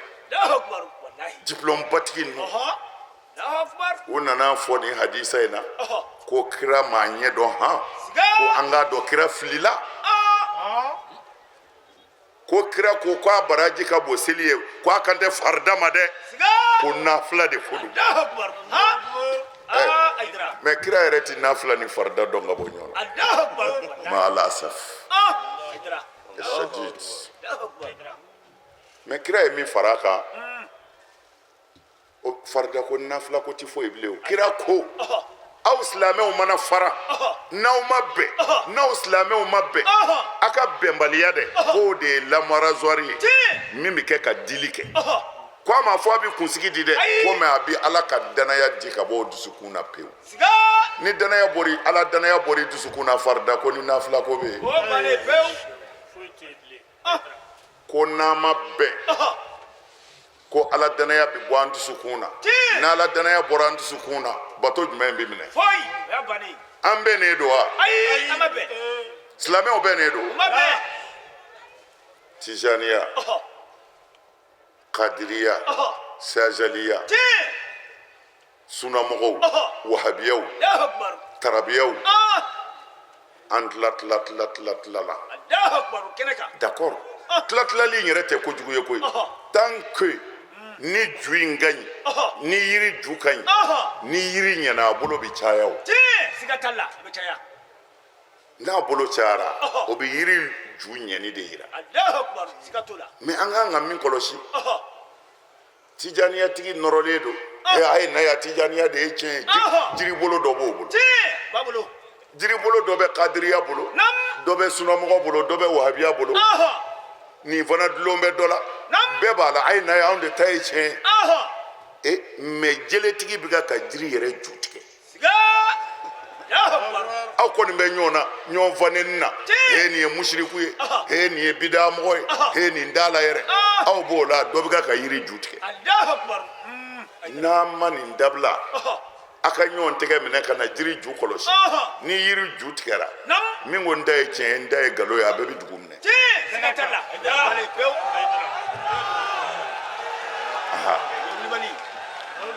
diplôme batigi ninnu, u nana fɔ nin hadisa in na ko kira m'a ɲɛ dɔn han, ko an k'a dɔn kira filila, ko kira ko k'a baraji ka bon seli ye, ko a kan tɛ farida ma dɛ, ko nafila de ko don. Mais kira yɛrɛ ti nafila ni farida dɔn ka bɔ ɲɔgɔn na, ma ala asaf shadid. Mais kira ye min fara a kan, o farida ko nafila ko ti foyi bilen. O kira ko aw silamɛw mana fara, n'aw ma bɛn, n'aw silamɛw ma bɛn, a ka bɛnbaliya dɛ, k'o de ye lamarazuwari ye min bɛ kɛ ka dili kɛ. Ko a ma fɔ a bɛ kunsigi di dɛ, ko mais a bɛ Ala ka danaya di ka bɔ o dusukun na pewu. Ni danaya bɔra, Ala danaya bɔra i dusukun na, farida ko ni nafila ko bɛ yen. Ko n'an ma bɛn, ko Ala danaya bɛ bɔ an dusukun na. N'Ala danaya bɔra an dusukun na, bato jumɛn bɛ minɛ? An bɛnnen don wa? Silamɛw bɛnnen don? Tijaniya, Kadiriya, Sajaliya, sunamɔgɔw, wahabiyaw, tarabiyaw, an tila tila tila tila tila la. D'accord, tila tilali in yɛrɛ tɛ kojugu ye koyi, tant que ni ju in ka ɲi, ni yiri ju ka ɲi, ni yiri ɲɛna, a bolo bɛ caya o. N'a bolo cayara, o bɛ yiri ju ɲɛni de yira. Mais an kan ka min kɔlɔsi, tijaniyatigi nɔrɔlen don, a ye na yan, tijaniya de ye tiɲɛ ye. Jiribolo dɔ b'o bolo, jiribolo dɔ bɛ kadiriya bolo, dɔ bɛ sunamɔgɔ bolo, dɔ bɛ wahabiya bolo, nin fana dulon bɛ dɔ la, bɛɛ b'a la, a ye na yan, anw de ta ye tiɲɛ ye. Mais jeletigi bɛ ka jiri yɛrɛ ju tigɛ. Aw kɔni bɛ ɲɔgɔn na, ɲɔgɔn faneni na, he nin ye musiriku ye, he nin ye bidamɔgɔ ye, he nin t'a la yɛrɛ, aw b'o la, dɔ bɛ ka yiri ju tigɛ. N'an ma nin dabila, a ka ɲɔgɔn tɛgɛ minɛ ka na jiri ju kɔlɔsi. Ni yiri ju tigɛra, min ko n ta ye tiɲɛ ye, n ta ye nkalon ye, a bɛɛ bɛ dugu minɛ.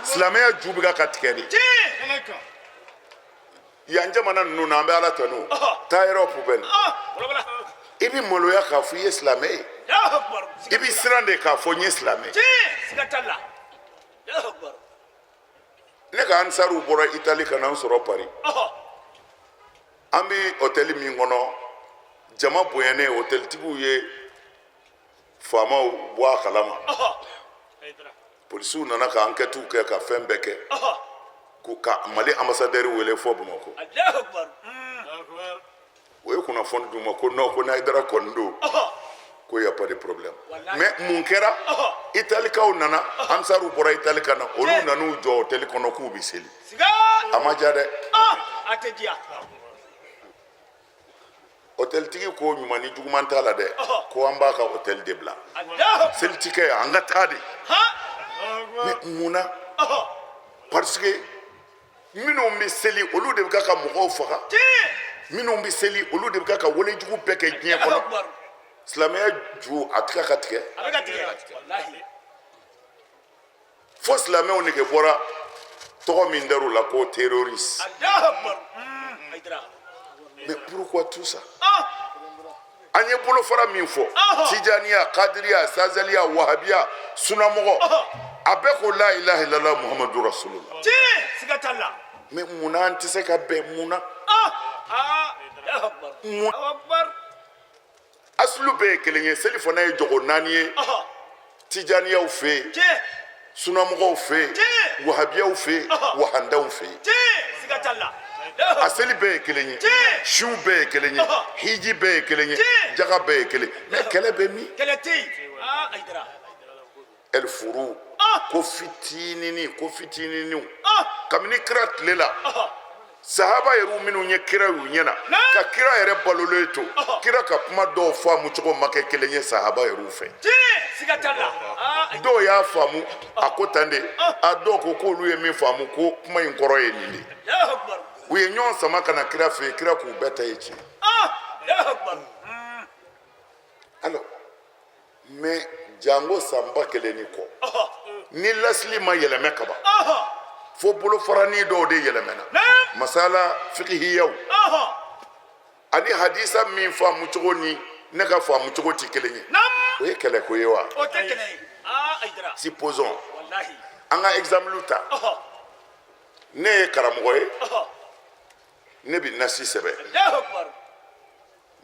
Silamɛya ju bɛ ka tigɛ de. Yan jamana ninnu na, an bɛ Ala tanu, taa Europe bɛ nin, i bɛ maloya k'a fɔ i ye silamɛ ye, i bɛ siran de k'a fɔ n ye silamɛ ye. Ne ka ansariw bɔra Itali ka na n sɔrɔ Paris. An bɛ hôtel min kɔnɔ, jama bonyanen, hôteltigiw ye faamaw bɔ a kalama. Polisiw nana ka enquête kɛ, ka fɛn bɛɛ kɛ, ko ka Mali ambassadeur wele fɔ Bamakɔ. O ye kunnafoni d'u ma ko non, ko n'Haïdara kɔni don, ko y a pas de problème. Mais mun kɛra? Italikaw nana, ansariw bɔra Itali ka na, olu nan'u jɔ hôtel kɔnɔ k'u bɛ seli. A ma diya dɛ. Hôteltigi ko ɲuman ni juguman t'a la dɛ, ko an b'a ka hôtel de bila, seli ti kɛ yan, an ka taa de. Mais mun na? Parce que Minnu bɛ seli, olu de bɛ ka mɔgɔw faga. Minnu bɛ seli, olu de bɛ ka walejugu bɛɛ kɛ diɲɛ kɔnɔ. Silamɛya ju, a tɛ ka tigɛ. Fo silamɛw nege bɔra, tɔgɔ min dar'u la ko terroriste. Mais pourquoi tout ça? An ye bolofara min fɔ, tijaniya, kadiriya, sazaliya, wahabiya, sunamɔgɔ, a bɛɛ ko la ilaha illallah muhammadu rasulullah. Mais munna an tɛ se ka bɛn? Munna? Asulu bɛɛ ye kelen ye. Seli fana ye jɔgo naani ye tijaniyaw fɛ yen, sunamɔgɔw fɛ yen, wahabiyaw fɛ yen, wahandanw fɛ yen. A seli bɛɛ ye kelen ye, siw bɛɛ ye kelen ye, hiji bɛɛ ye kelen ye, jaga bɛɛ ye kelen. Mais kɛlɛ bɛ min? El furu ko fitinini, ko fitininiw. Kabini kira tile la, sahaba yɛrɛ minnu ye kira y'u ɲɛna, ka kira yɛrɛ balolen to, kira ka kuma dɔw faamu cogo ma kɛ kelen ye sahaba yɛrɛw fɛ. Dɔw y'a faamu a ko tan de, a dɔw ko k'olu ye min faamu ko kuma in kɔrɔ ye nin de. U ye ɲɔgɔn sama ka na kira fɛ yen, kira k'u bɛɛ ta ye tiɲɛ. Alors, mais jango san 1000 ni kɔ, ni lasili ma yɛlɛmɛ kaban, fo bolofaranin dɔw de yɛlɛmɛna, masala fikihiyaw ani hadisa min faamu cogo ni ne ka faamu cogo tɛ kelen ye. O ye kɛlɛko ye wa? Supposons an ka exemple ta. Ne ye karamɔgɔ ye, ne bɛ nasi sɛbɛn,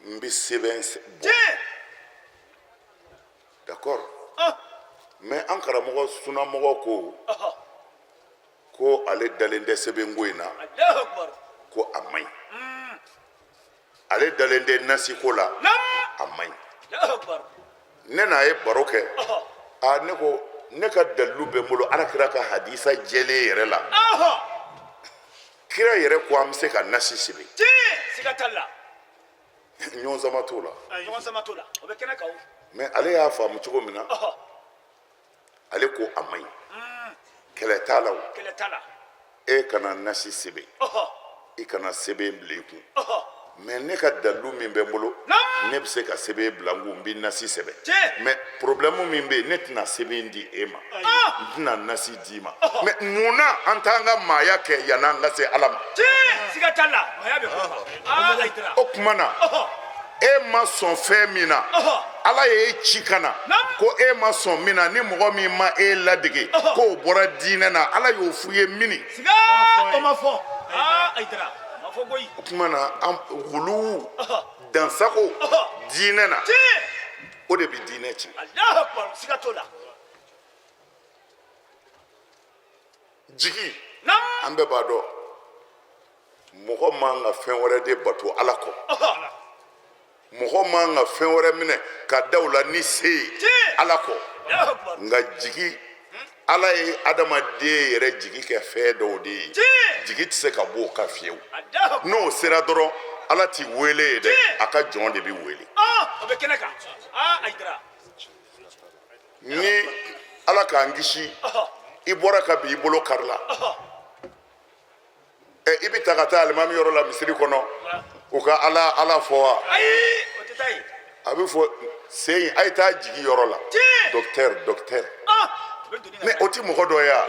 n bɛ sɛbɛn bɔ, d'accord? Mais an karamɔgɔ sunamɔgɔ ko ko ale dalen tɛ sɛbɛnko in na, ko a man ɲi. Ale dalen tɛ nasiko la, a man ɲi. Ne n'a ye baro kɛ, a ne ko ne ka dalilu bɛ n bolo ala kira ka hadisa jɛlen yɛrɛ la. Kira yɛrɛ ko an bɛ se ka nasi sɛbɛn. Ɲɔgɔn sama t'o la. Mais ale y'a faamu cogo min na, ale ko a man ɲi. Kɛlɛ t'a la o. E kana nasi sɛbɛn, i kana sɛbɛn bila i kun. Mais ne ka dalilu min bɛ n bolo, ne bɛ se ka sɛbɛn bila n kun, n bɛ nasi sɛbɛn. Mais problème min bɛ yen, ne tɛna sɛbɛn di e ma, n tɛna nasi d'i ma. Mais mun na an t'an ka maaya kɛ yann'an ka se Ala ma? O tuma na, e ma sɔn fɛn min na, Ala ye e ci ka na ko e ma sɔn min na, ni mɔgɔ min ma e ladege k'o bɔra diinɛ na, Ala y'o f'u ye mini? O tuma na, an wulu dansago diinɛ na, o de bɛ diinɛ tiɲɛ. Jigi, an bɛɛ b'a dɔn mɔgɔ man ka fɛn wɛrɛ de bato Ala kɔ. Mɔgɔ man ka fɛn wɛrɛ minɛ ka da o la ni se ye Ala kɔ. Nka jigi, Ala ye adamaden yɛrɛ jigi kɛ fɛn dɔw de ye, jigi tɛ se ka bɔ o kan fiyewu. N'o sera dɔrɔn, Ala t'i wele ye dɛ, a ka jɔn de bɛ wele. Ni Ala k'an kisi, i bɔra ka bin, i bolo kari la, i bɛ ta ka taa alimami yɔrɔ la misiri kɔnɔ, u ka Ala Ala fɔ wa? A bɛ fɔ sen, a ye taa jigi yɔrɔ la, docteur, docteur. Mais o ti mɔgɔ dɔ ye wa?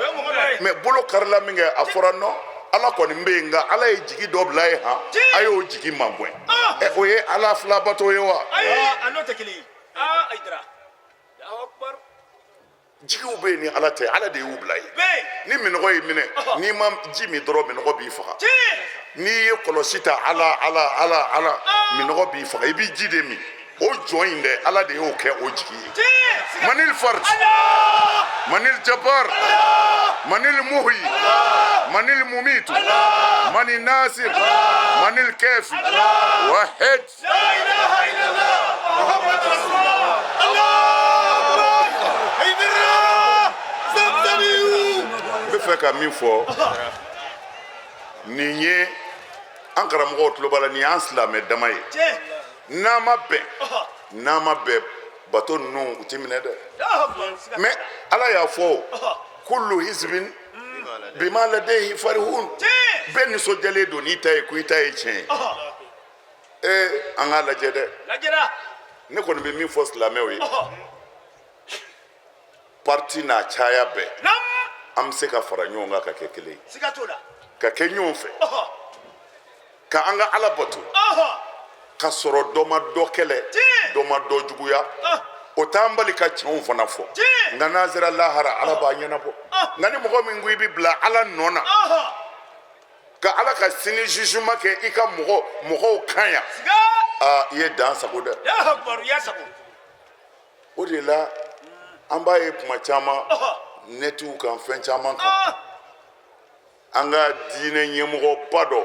Mais bolo karila min kɛ, a fɔra non, Ala kɔni bɛ yen, nka Ala ye jigi dɔ bila ye, han, a y'o jigi magɛn. O ye Ala fila bato ye wa? Jigiw bɛ yen ni Ala tɛ, Ala de y'u bila yen. Ni minɔgɔ y'i minɛ, n'i ma ji min dɔrɔn, minɔgɔ b'i faga. N'i ye kɔlɔsi ta, Ala Ala Ala Ala, minɔgɔ b'i faga, i b'i ji de min. O jɔn in dɛ, Ala de y'o kɛ o jigi ye. Manil fard, manil jabbar, manil muhyi, manil mumitu, manil nasir, manil kafi, wahid. N bɛ fɛ ka min fɔ nin ye, an karamɔgɔw tulo b'a la, nin y'an silamɛ dama ye. N'an ma bɛn, n'an ma bɛn, bato ninnu u ti minɛ dɛ. Mais Ala y'a fɔ kullu hizbin bima ladayhi farihun. Bɛɛ nisɔndiyalen don n'i ta ye ko i ta ye tiɲɛ ye. Ee, an k'a lajɛ dɛ. Ne kɔni bɛ min fɔ silamɛw ye, parti n'a caya bɛɛ, an bɛ se ka fara ɲɔgɔn kan ka kɛ kelen ye, ka kɛ ɲɔgɔn fɛ, ka an ka Ala bato, ka sɔrɔ dɔ ma dɔ kɛlɛ, dɔ ma dɔ juguya. O t'an bali ka tiɲɛw fana fɔ. Nka n'an sera lahara, Ala b'a ɲɛnabɔ. Nka ni mɔgɔ min ko i bɛ bila Ala nɔ na, ka Ala ka sini jugement kɛ i ka mɔgɔw kan yan, aa, i ye dan sago dɛ. O de la an b'a ye kuma caman nɛtiw kan, fɛn caman kan, an ka diinɛ ɲɛmɔgɔba dɔ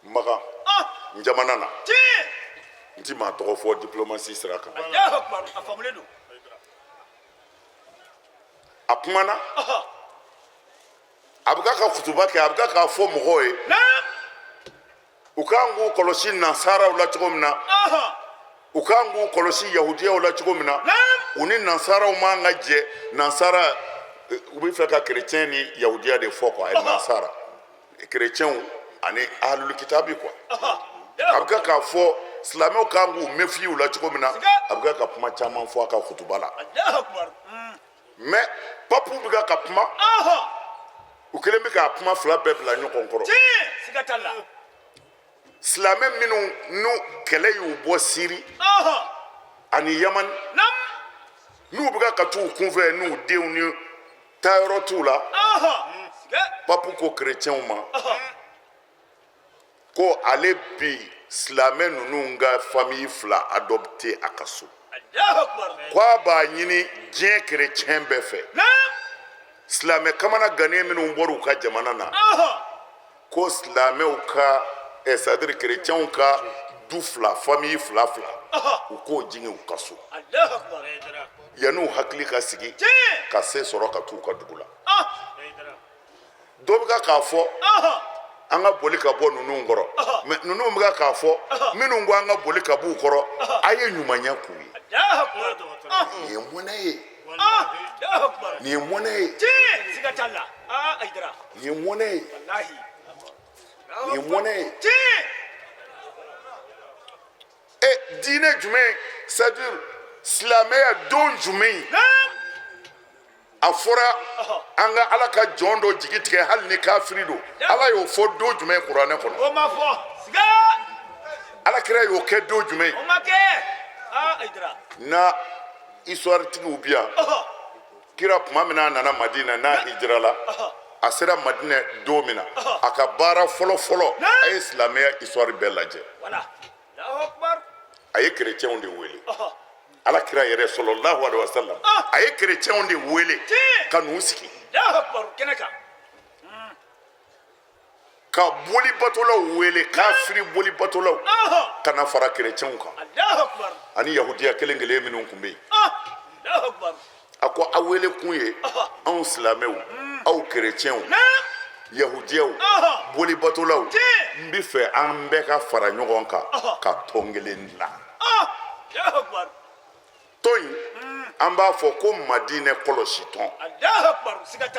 Makan n jamana na, n ti maa tɔgɔ fɔ diplomatie sira kan, a kumana, a bɛ ka kutuba kɛ, a bɛ k'a fɔ mɔgɔw ye u kan k'u kɔlɔsi nansaraw la cogo min na, u kan k'u kɔlɔsi yahudiyaw la cogo min na, u ni nansaraw man ka jɛ. Nansara, u bɛ fɛ ka kerecɛn ni yahudiya de fɔ quoi, nansara, kerecɛnw ani ahlul kitabi quoi. A bɛ k'a fɔ silamɛw kan k'u méfier u la cogo min na, a bɛ ka kuma caman fɔ a ka kutuba la. Mais papu bɛ ka kuma, u kɛlen bɛ k'a kuma fila bɛɛ bila ɲɔgɔn kɔrɔ. Silamɛ minnu n'u kɛlɛ y'u bɔ Siri ani Yamani, n'u bɛ ka t'u kunfɛ n'u denw ni taayɔrɔ t'u la, papu ko kerecɛnw ma ko ale bi silamɛ ninnu ka famille fila adopté a ka so, ko a b'a ɲini diɲɛ kerecɛn bɛɛ fɛ, silamɛ kamana gannen minnu bɔra u ka jamana na, ko silamɛw ka, c'est à dire kerecɛnw ka du fila, famille fila fila, u k'o jigin u ka so yan'u hakili ka sigi ka se sɔrɔ ka t'u ka dugu la. Dɔ bɛ ka k'a fɔ an ka boli ka bɔ ninnu kɔrɔ, mais ninnu bɛ ka k'a fɔ minnu ko an ka boli ka b'u kɔrɔ, a ye ɲumanya k'u ye. Nin ye mɔnɛ ye, nin ye mɔnɛ ye, nin ye mɔnɛ ye, nin ye mɔnɛ ye. E, diinɛ jumɛn, c'est à dire silamɛya don jumɛn a fɔra an ka Ala ka jɔn dɔ jigi tigɛ, hali ni kafiri don? Ala y'o fɔ don jumɛn kuranɛ kɔnɔ? O ma fɔ. Ala kira y'o kɛ don jumɛn? O ma kɛ. Na histoire tigiw bi yan, kira tuma min n'a nana Madina, n'a hijirala, a sera Madina don min na, a ka baara fɔlɔ fɔlɔ, a ye silamɛya histoire bɛɛ lajɛ, a ye kerecɛnw de wele. Ala kira yɛrɛ sallallahu alaihi wasallam, a ye kerecɛnw de wele ka n'u sigi, ka boli batolaw wele, kafiri boli batolaw ka na fara kerecɛnw kan ani yahudiya kelen kelen minnu tun bɛ yen. A ko aw wele kun ye anw silamɛw, aw kerecɛnw, yahudiyaw, boli batolaw, n bɛ fɛ an bɛɛ ka fara ɲɔgɔn kan ka tɔn kelen dilan. Tɔn in, an b'a fɔ ko Madinɛ kɔlɔsi tɔn.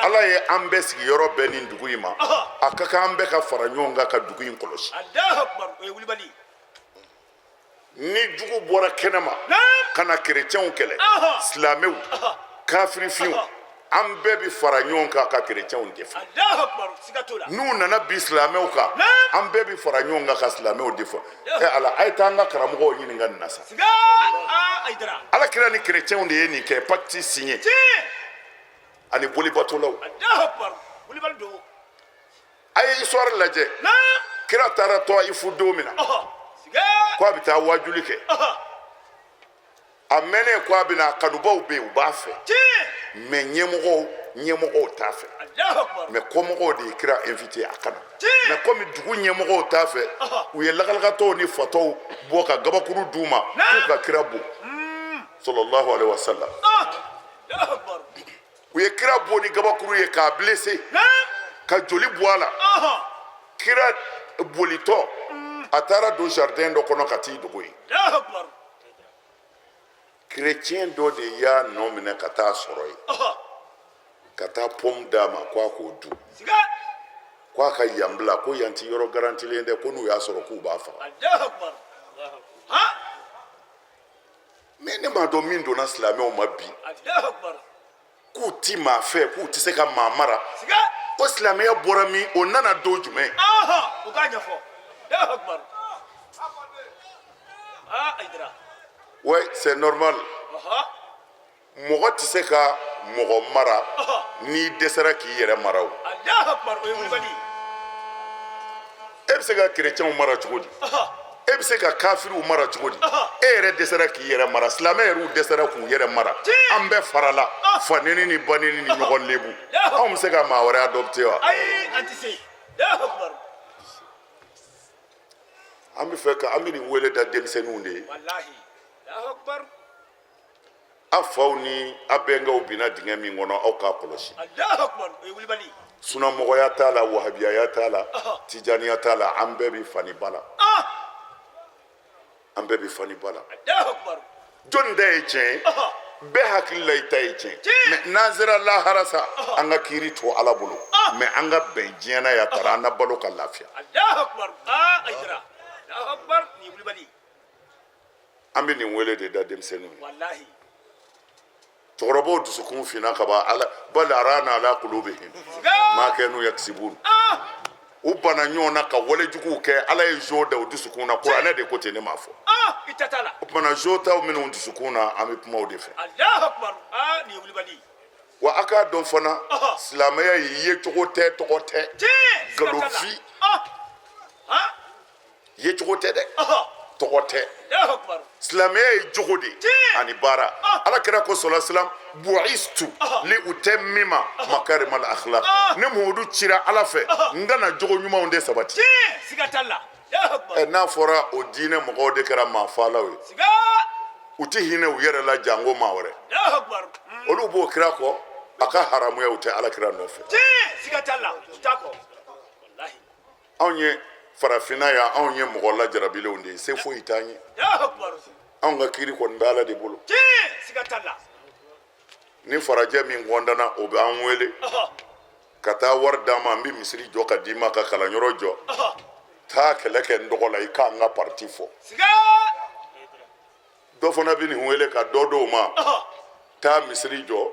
Ala ye an bɛɛ sigiyɔrɔ bɛɛ nin dugu in ma, a ka kan an bɛɛ ka fara ɲɔgɔn kan ka dugu in kɔlɔsi. Ni jugu bɔra kɛnɛma ka na kerecɛnw kɛlɛ, silamɛw, kafirifinw, an bɛɛ bɛ fara ɲɔgɔn kan ka kerecɛnw défend. N'u nana bi silamɛw kan, an bɛɛ bɛ fara ɲɔgɔn kan ka silamɛw défend. Ɛ Ala, a ye taa an ka karamɔgɔw ɲininka nin na sa. Ala kira ni kerecɛnw de ye nin kɛ, pacte signé, ani bolibatolaw. A ye histoire lajɛ. Kira taara Tɔyifu don min na ko a bɛ taa wajuli kɛ, a mɛnnen ko a bɛna, a kanubaw bɛ yen, u b'a fɛ, mais ɲɛmɔgɔw t'a fɛ. Mais kɔmɔgɔw de ye kira invité a ka na. Mais komi dugu ɲɛmɔgɔw t'a fɛ, u ye lakalakatɔw ni fatɔw bɔ ka gabakuru d'u ma k'u ka kira bon sallallahu alaihi wasallam. U ye kira bon ni gabakuru ye k'a blessé, ka joli bɔ a la. Kira bolitɔ, a taara don jardin dɔ kɔnɔ ka t'i dogo yen. Chrétien dɔ de y'a nɔ minɛ ka taa sɔrɔ yen. Ka taa pomme d'a ma ko a k'o dun, ko a ka yan bila, ko yan ti yɔrɔ garantilen dɛ, ko n'u y'a sɔrɔ k'u b'a faga. Mais ne m'a dɔn min donna silamɛw ma bi, k'u ti maa fɛ, k'u tɛ se ka maa mara. O silamɛya bɔra min, o nana don jumɛn? U k'a ɲɛfɔ. Ouais, c'est normal. Mɔgɔ tɛ se ka mɔgɔ mara n'i dɛsɛra k'i yɛrɛ mara. O e bɛ se ka kerecɛnw mara cogo di? E bɛ se ka kafiriw mara cogo di? E yɛrɛ dɛsɛra k'i yɛrɛ mara. Silamɛ yɛrɛw dɛsɛra k'u yɛrɛ mara. An bɛɛ farala faneni ni baneni ni ɲɔgɔn lebu. Anw bɛ se ka maa wɛrɛ adopter wa? An bɛ fɛ ka an bɛ nin wele da denmisɛnninw de ye. A faw ni a bɛnkɛw binna dingɛ min kɔnɔ, aw k'a kɔlɔsi. Sunamɔgɔya t'a la, wahabiyaya t'a la, tijaniya t'a la, an bɛɛ bɛ fani ba la. An bɛɛ bɛ fani ba la. Jɔnni ta ye tiɲɛ ye? Bɛɛ hakili la i ta ye tiɲɛ. Mais n'an sera lahara sa, an ka kiiri to Ala bolo. Mais an ka bɛn diɲɛ na yan tara, an na balo ka lafiya. An bɛ nin wele de da denmisɛnninw ye. Cɛkɔrɔbaw dusukun finna ka ban. Ala bal rana ala kulubihim ma kanu yakisibun. U banna ɲɔgɔn na ka wale juguw kɛ. Ala ye zo da u dusukun na. Kuranɛ de ko ten, ne m'a fɔ. O tuma na, zo t'aw minnu dusukun na, an bɛ kuma o de fɛ. Wa a k'a dɔn fana, silamɛya ye yecogo tɛ, tɔgɔ tɛ, nkalonfin yecogo tɛ dɛ, tɔgɔ tɛ. Silamɛya ye jogo de ani baara. Ala kira ko sɔlɔ silam bu'istu li utammima makarimal akhlaq. Ne Muhamadu cira Ala fɛ n ka na jogo ɲumanw de sabati. N'a fɔra o diinɛ mɔgɔw de kɛra maafaalaw ye, u tɛ hinɛ u yɛrɛ la janko maa wɛrɛ. Olu b'o kira kɔ, a ka haramuya, u tɛ Ala kira nɔfɛ. Anw ye farafinna yan, anw ye mɔgɔ lajarabilenw de ye, se foyi t'an ye. Anw ka kiiri kɔni bɛ Ala de bolo. Ni farajɛ min kɔntanna, o bɛ an wele ka taa wari d'an ma, n bɛ misiri jɔ ka d'i ma, ka kalanyɔrɔ jɔ, taa kɛlɛ kɛ n tɔgɔ la, i k'an ka parti fɔ. Dɔ fana bɛ nin wele ka dɔ d'o ma, taa misiri jɔ,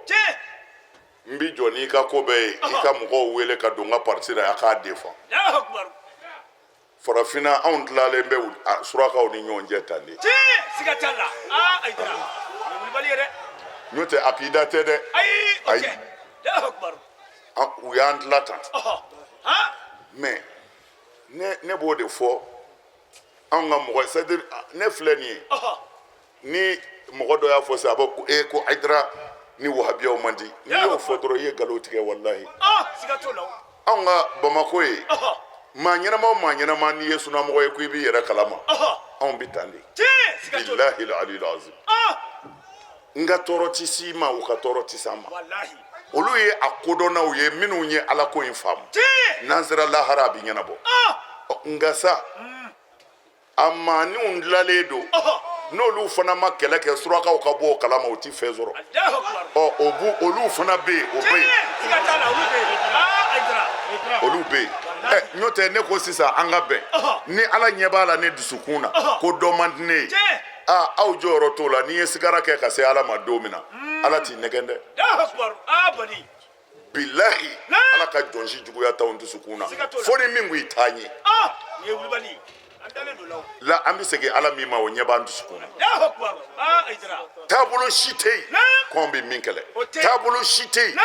n bi jɔ n'i ka ko bɛɛ ye, i ka mɔgɔw wele ka don n ka parti la, a k'a défend. Farafinna, anw tilalen bɛ surakaw ni ɲɔgɔn cɛ tan de. N'o tɛ akida tɛ dɛ. Ayi, u y'an tila tan. Mais ne b'o de fɔ anw ka mɔgɔ, c'est à dire ne filɛ nin ye, ni mɔgɔ dɔ y'a fɔ sisan, a b'a ko e ko Hayidara ni wahabiyaw man di. N'i y'o fɔ dɔrɔn, i ye nkalon tigɛ walahi. Anw ka Bamakɔ ye, maa ɲɛnama o maa ɲɛnama, n'i ye sunamɔgɔ ye ko i b'i yɛrɛ kalama, anw bɛ tan de. Bilahi aliyul azim. N ka tɔɔrɔ ti s'i ma, u ka tɔɔrɔ ti s'an ma. Olu ye a kodɔnnaw ye minnu ye Ala ko in faamu. N'an sera lahara, a bɛ ɲɛnabɔ. Nka sa, a maaninw tilalen don, n'olu fana ma kɛlɛ kɛ surakaw ka bɔ o kalama, u ti fɛn sɔrɔ. Ɔ o bu olu fana bɛ yen, o bɛ yen, olu bɛ yen. Ɛ n'o tɛ, ne ko sisan an ka bɛn ni Ala ɲɛ b'a la ne dusukun na ko dɔ man di ne ye. Aa, aw jɔyɔrɔ t'o la. N'i ye sigara kɛ ka se Ala ma don min na, Ala t'i nɛgɛn dɛ. Bilahi, Ala ka jɔn si juguya t'anw dusukun na, fo ni min ko i t'a ɲɛ la. An bɛ segin Ala min ma, o ɲɛ b'an dusukun na. Taabolo si tɛ yen k'anw bɛ min kɛlɛ, taabolo si tɛ yen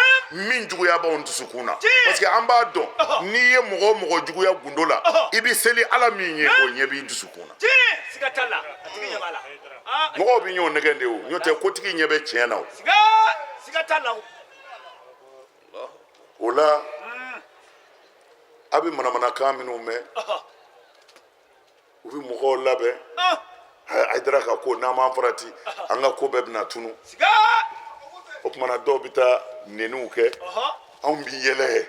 min juguya b'anw dusukun na, parce que an b'a dɔn n'i ye mɔgɔ o mɔgɔ juguya gundo la, i bɛ seli Ala min ye, o ɲɛ b'i dusukun na. Mɔgɔw bɛ ɲɔgɔn nɛgɛn de, o n'o tɛ kotigi ɲɛ bɛ tiɲɛ na. O o la, a bɛ manamanakan minnu mɛn, u bɛ mɔgɔw labɛn. Hayidara ka ko, n'an m'an farati, an ka ko bɛɛ bɛna tunu. O tuma na, dɔw bɛ taa neniw kɛ, anw bɛ yɛlɛ.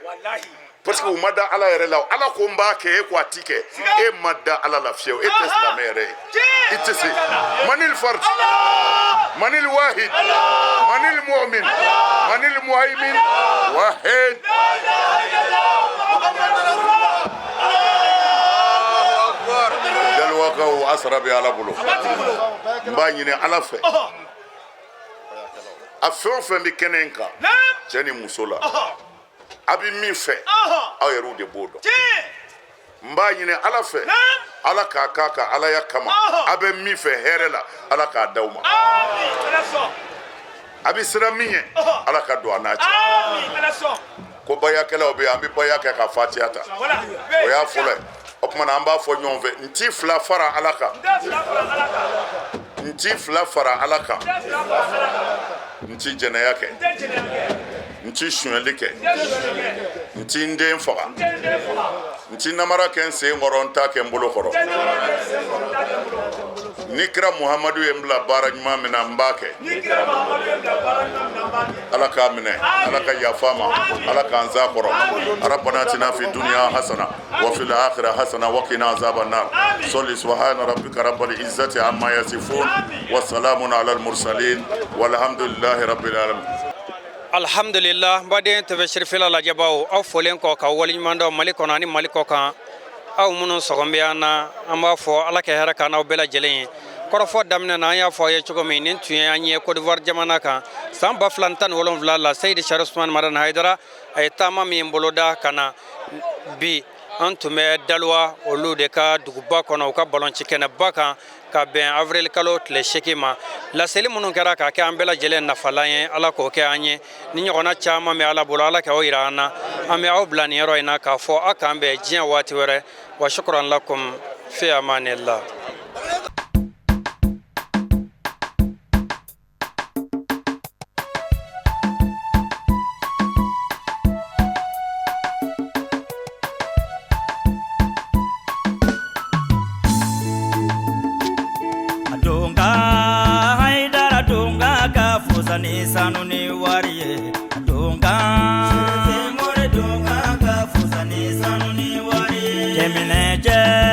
Parce que u ma da Ala yɛrɛ la. Ala ko n b'a kɛ, e ko a ti kɛ. E ma da Ala la fiyewu, e tɛ silamɛ yɛrɛ ye, i tɛ se. Manil fard, manil wahid, manil mu'min, manil muhaymin, wahid. Daliwakaw, a sara bɛ Ala bolo. N b'a ɲini Ala fɛ, a fɛn o fɛn bɛ kɛnɛ in kan, cɛ ni muso la, a bɛ min fɛ, aw yɛrɛw de b'o dɔn. N b'a ɲini Ala fɛ, Ala k'a k'a ka alaya kama. A bɛ min fɛ hɛrɛ la, Ala k'a d'aw ma. A bɛ siran min ɲɛ, Ala ka don a n'a cɛ. Ko bayakɛlaw bɛ yen, an bɛ baya kɛ ka fatiya ta, o y'a fɔlɔ ye. O tuma na, an b'a fɔ ɲɔgɔn fɛ: n ti fila fara Ala kan, n ti fila fara Ala kan, n ti jɛnɛya kɛ, n ti sonyɛli kɛ, n ti n den faga, n ti namara kɛ n sen kɔrɔ, n t'a kɛ n bolo kɔrɔ. Ni kira Muhamadu ye n bila baara ɲuman min na, n b'a kɛ. Ala k'a minɛ, Ala ka yafa ma, Ala k'an sa kɔrɔ. Rabbana atina fi dunya hasana wa fil akhirah hasana wa qina azaban nar. Salli subhana rabbika rabbil izzati amma yasifun wa salamun ala al mursalin walhamdulillahi rabbil alamin. Alhamdulillah. N baden TV Sirifila lajɛbaw, aw folen kɔ ka waleɲuman dɔn Mali kɔnɔ ani Mali kɔ kan, aw minnu sɔgɔn bɛ an na, an b'a fɔ Ala ka hɛrɛ k'an n'aw bɛɛ lajɛlen ye. Kɔrɔfɔ daminɛ na, an y'a fɔ aw ye cogo min, nin tun ye an ye Côte d'Ivoire jamana kan san 2017 la. Seyidi Sharif Usman Madani Hayidara, a ye taama min boloda ka na bi, an tun bɛ Daloa, olu de ka duguba kɔnɔ, u ka balonci kɛnɛba kan, ka bɛn avril kalo tile 8 ma. Laseli minnu kɛra k'a kɛ an bɛɛ lajɛlen nafalan ye, Ala k'o kɛ an ye. Ni ɲɔgɔnna caman bɛ Ala bolo, Ala k'o yira an na. An bɛ aw bila nin yɔrɔ in na k'a fɔ aw k'an bɛn diɲɛ waati wɛrɛ. Wa shukran lakum, fi amanillah. Donga Haidara, donga ka fusa ni sanu ni wari ye. Donga more, donga ka fusa ni sanu ni wari ye. Cɛminɛ cɛ.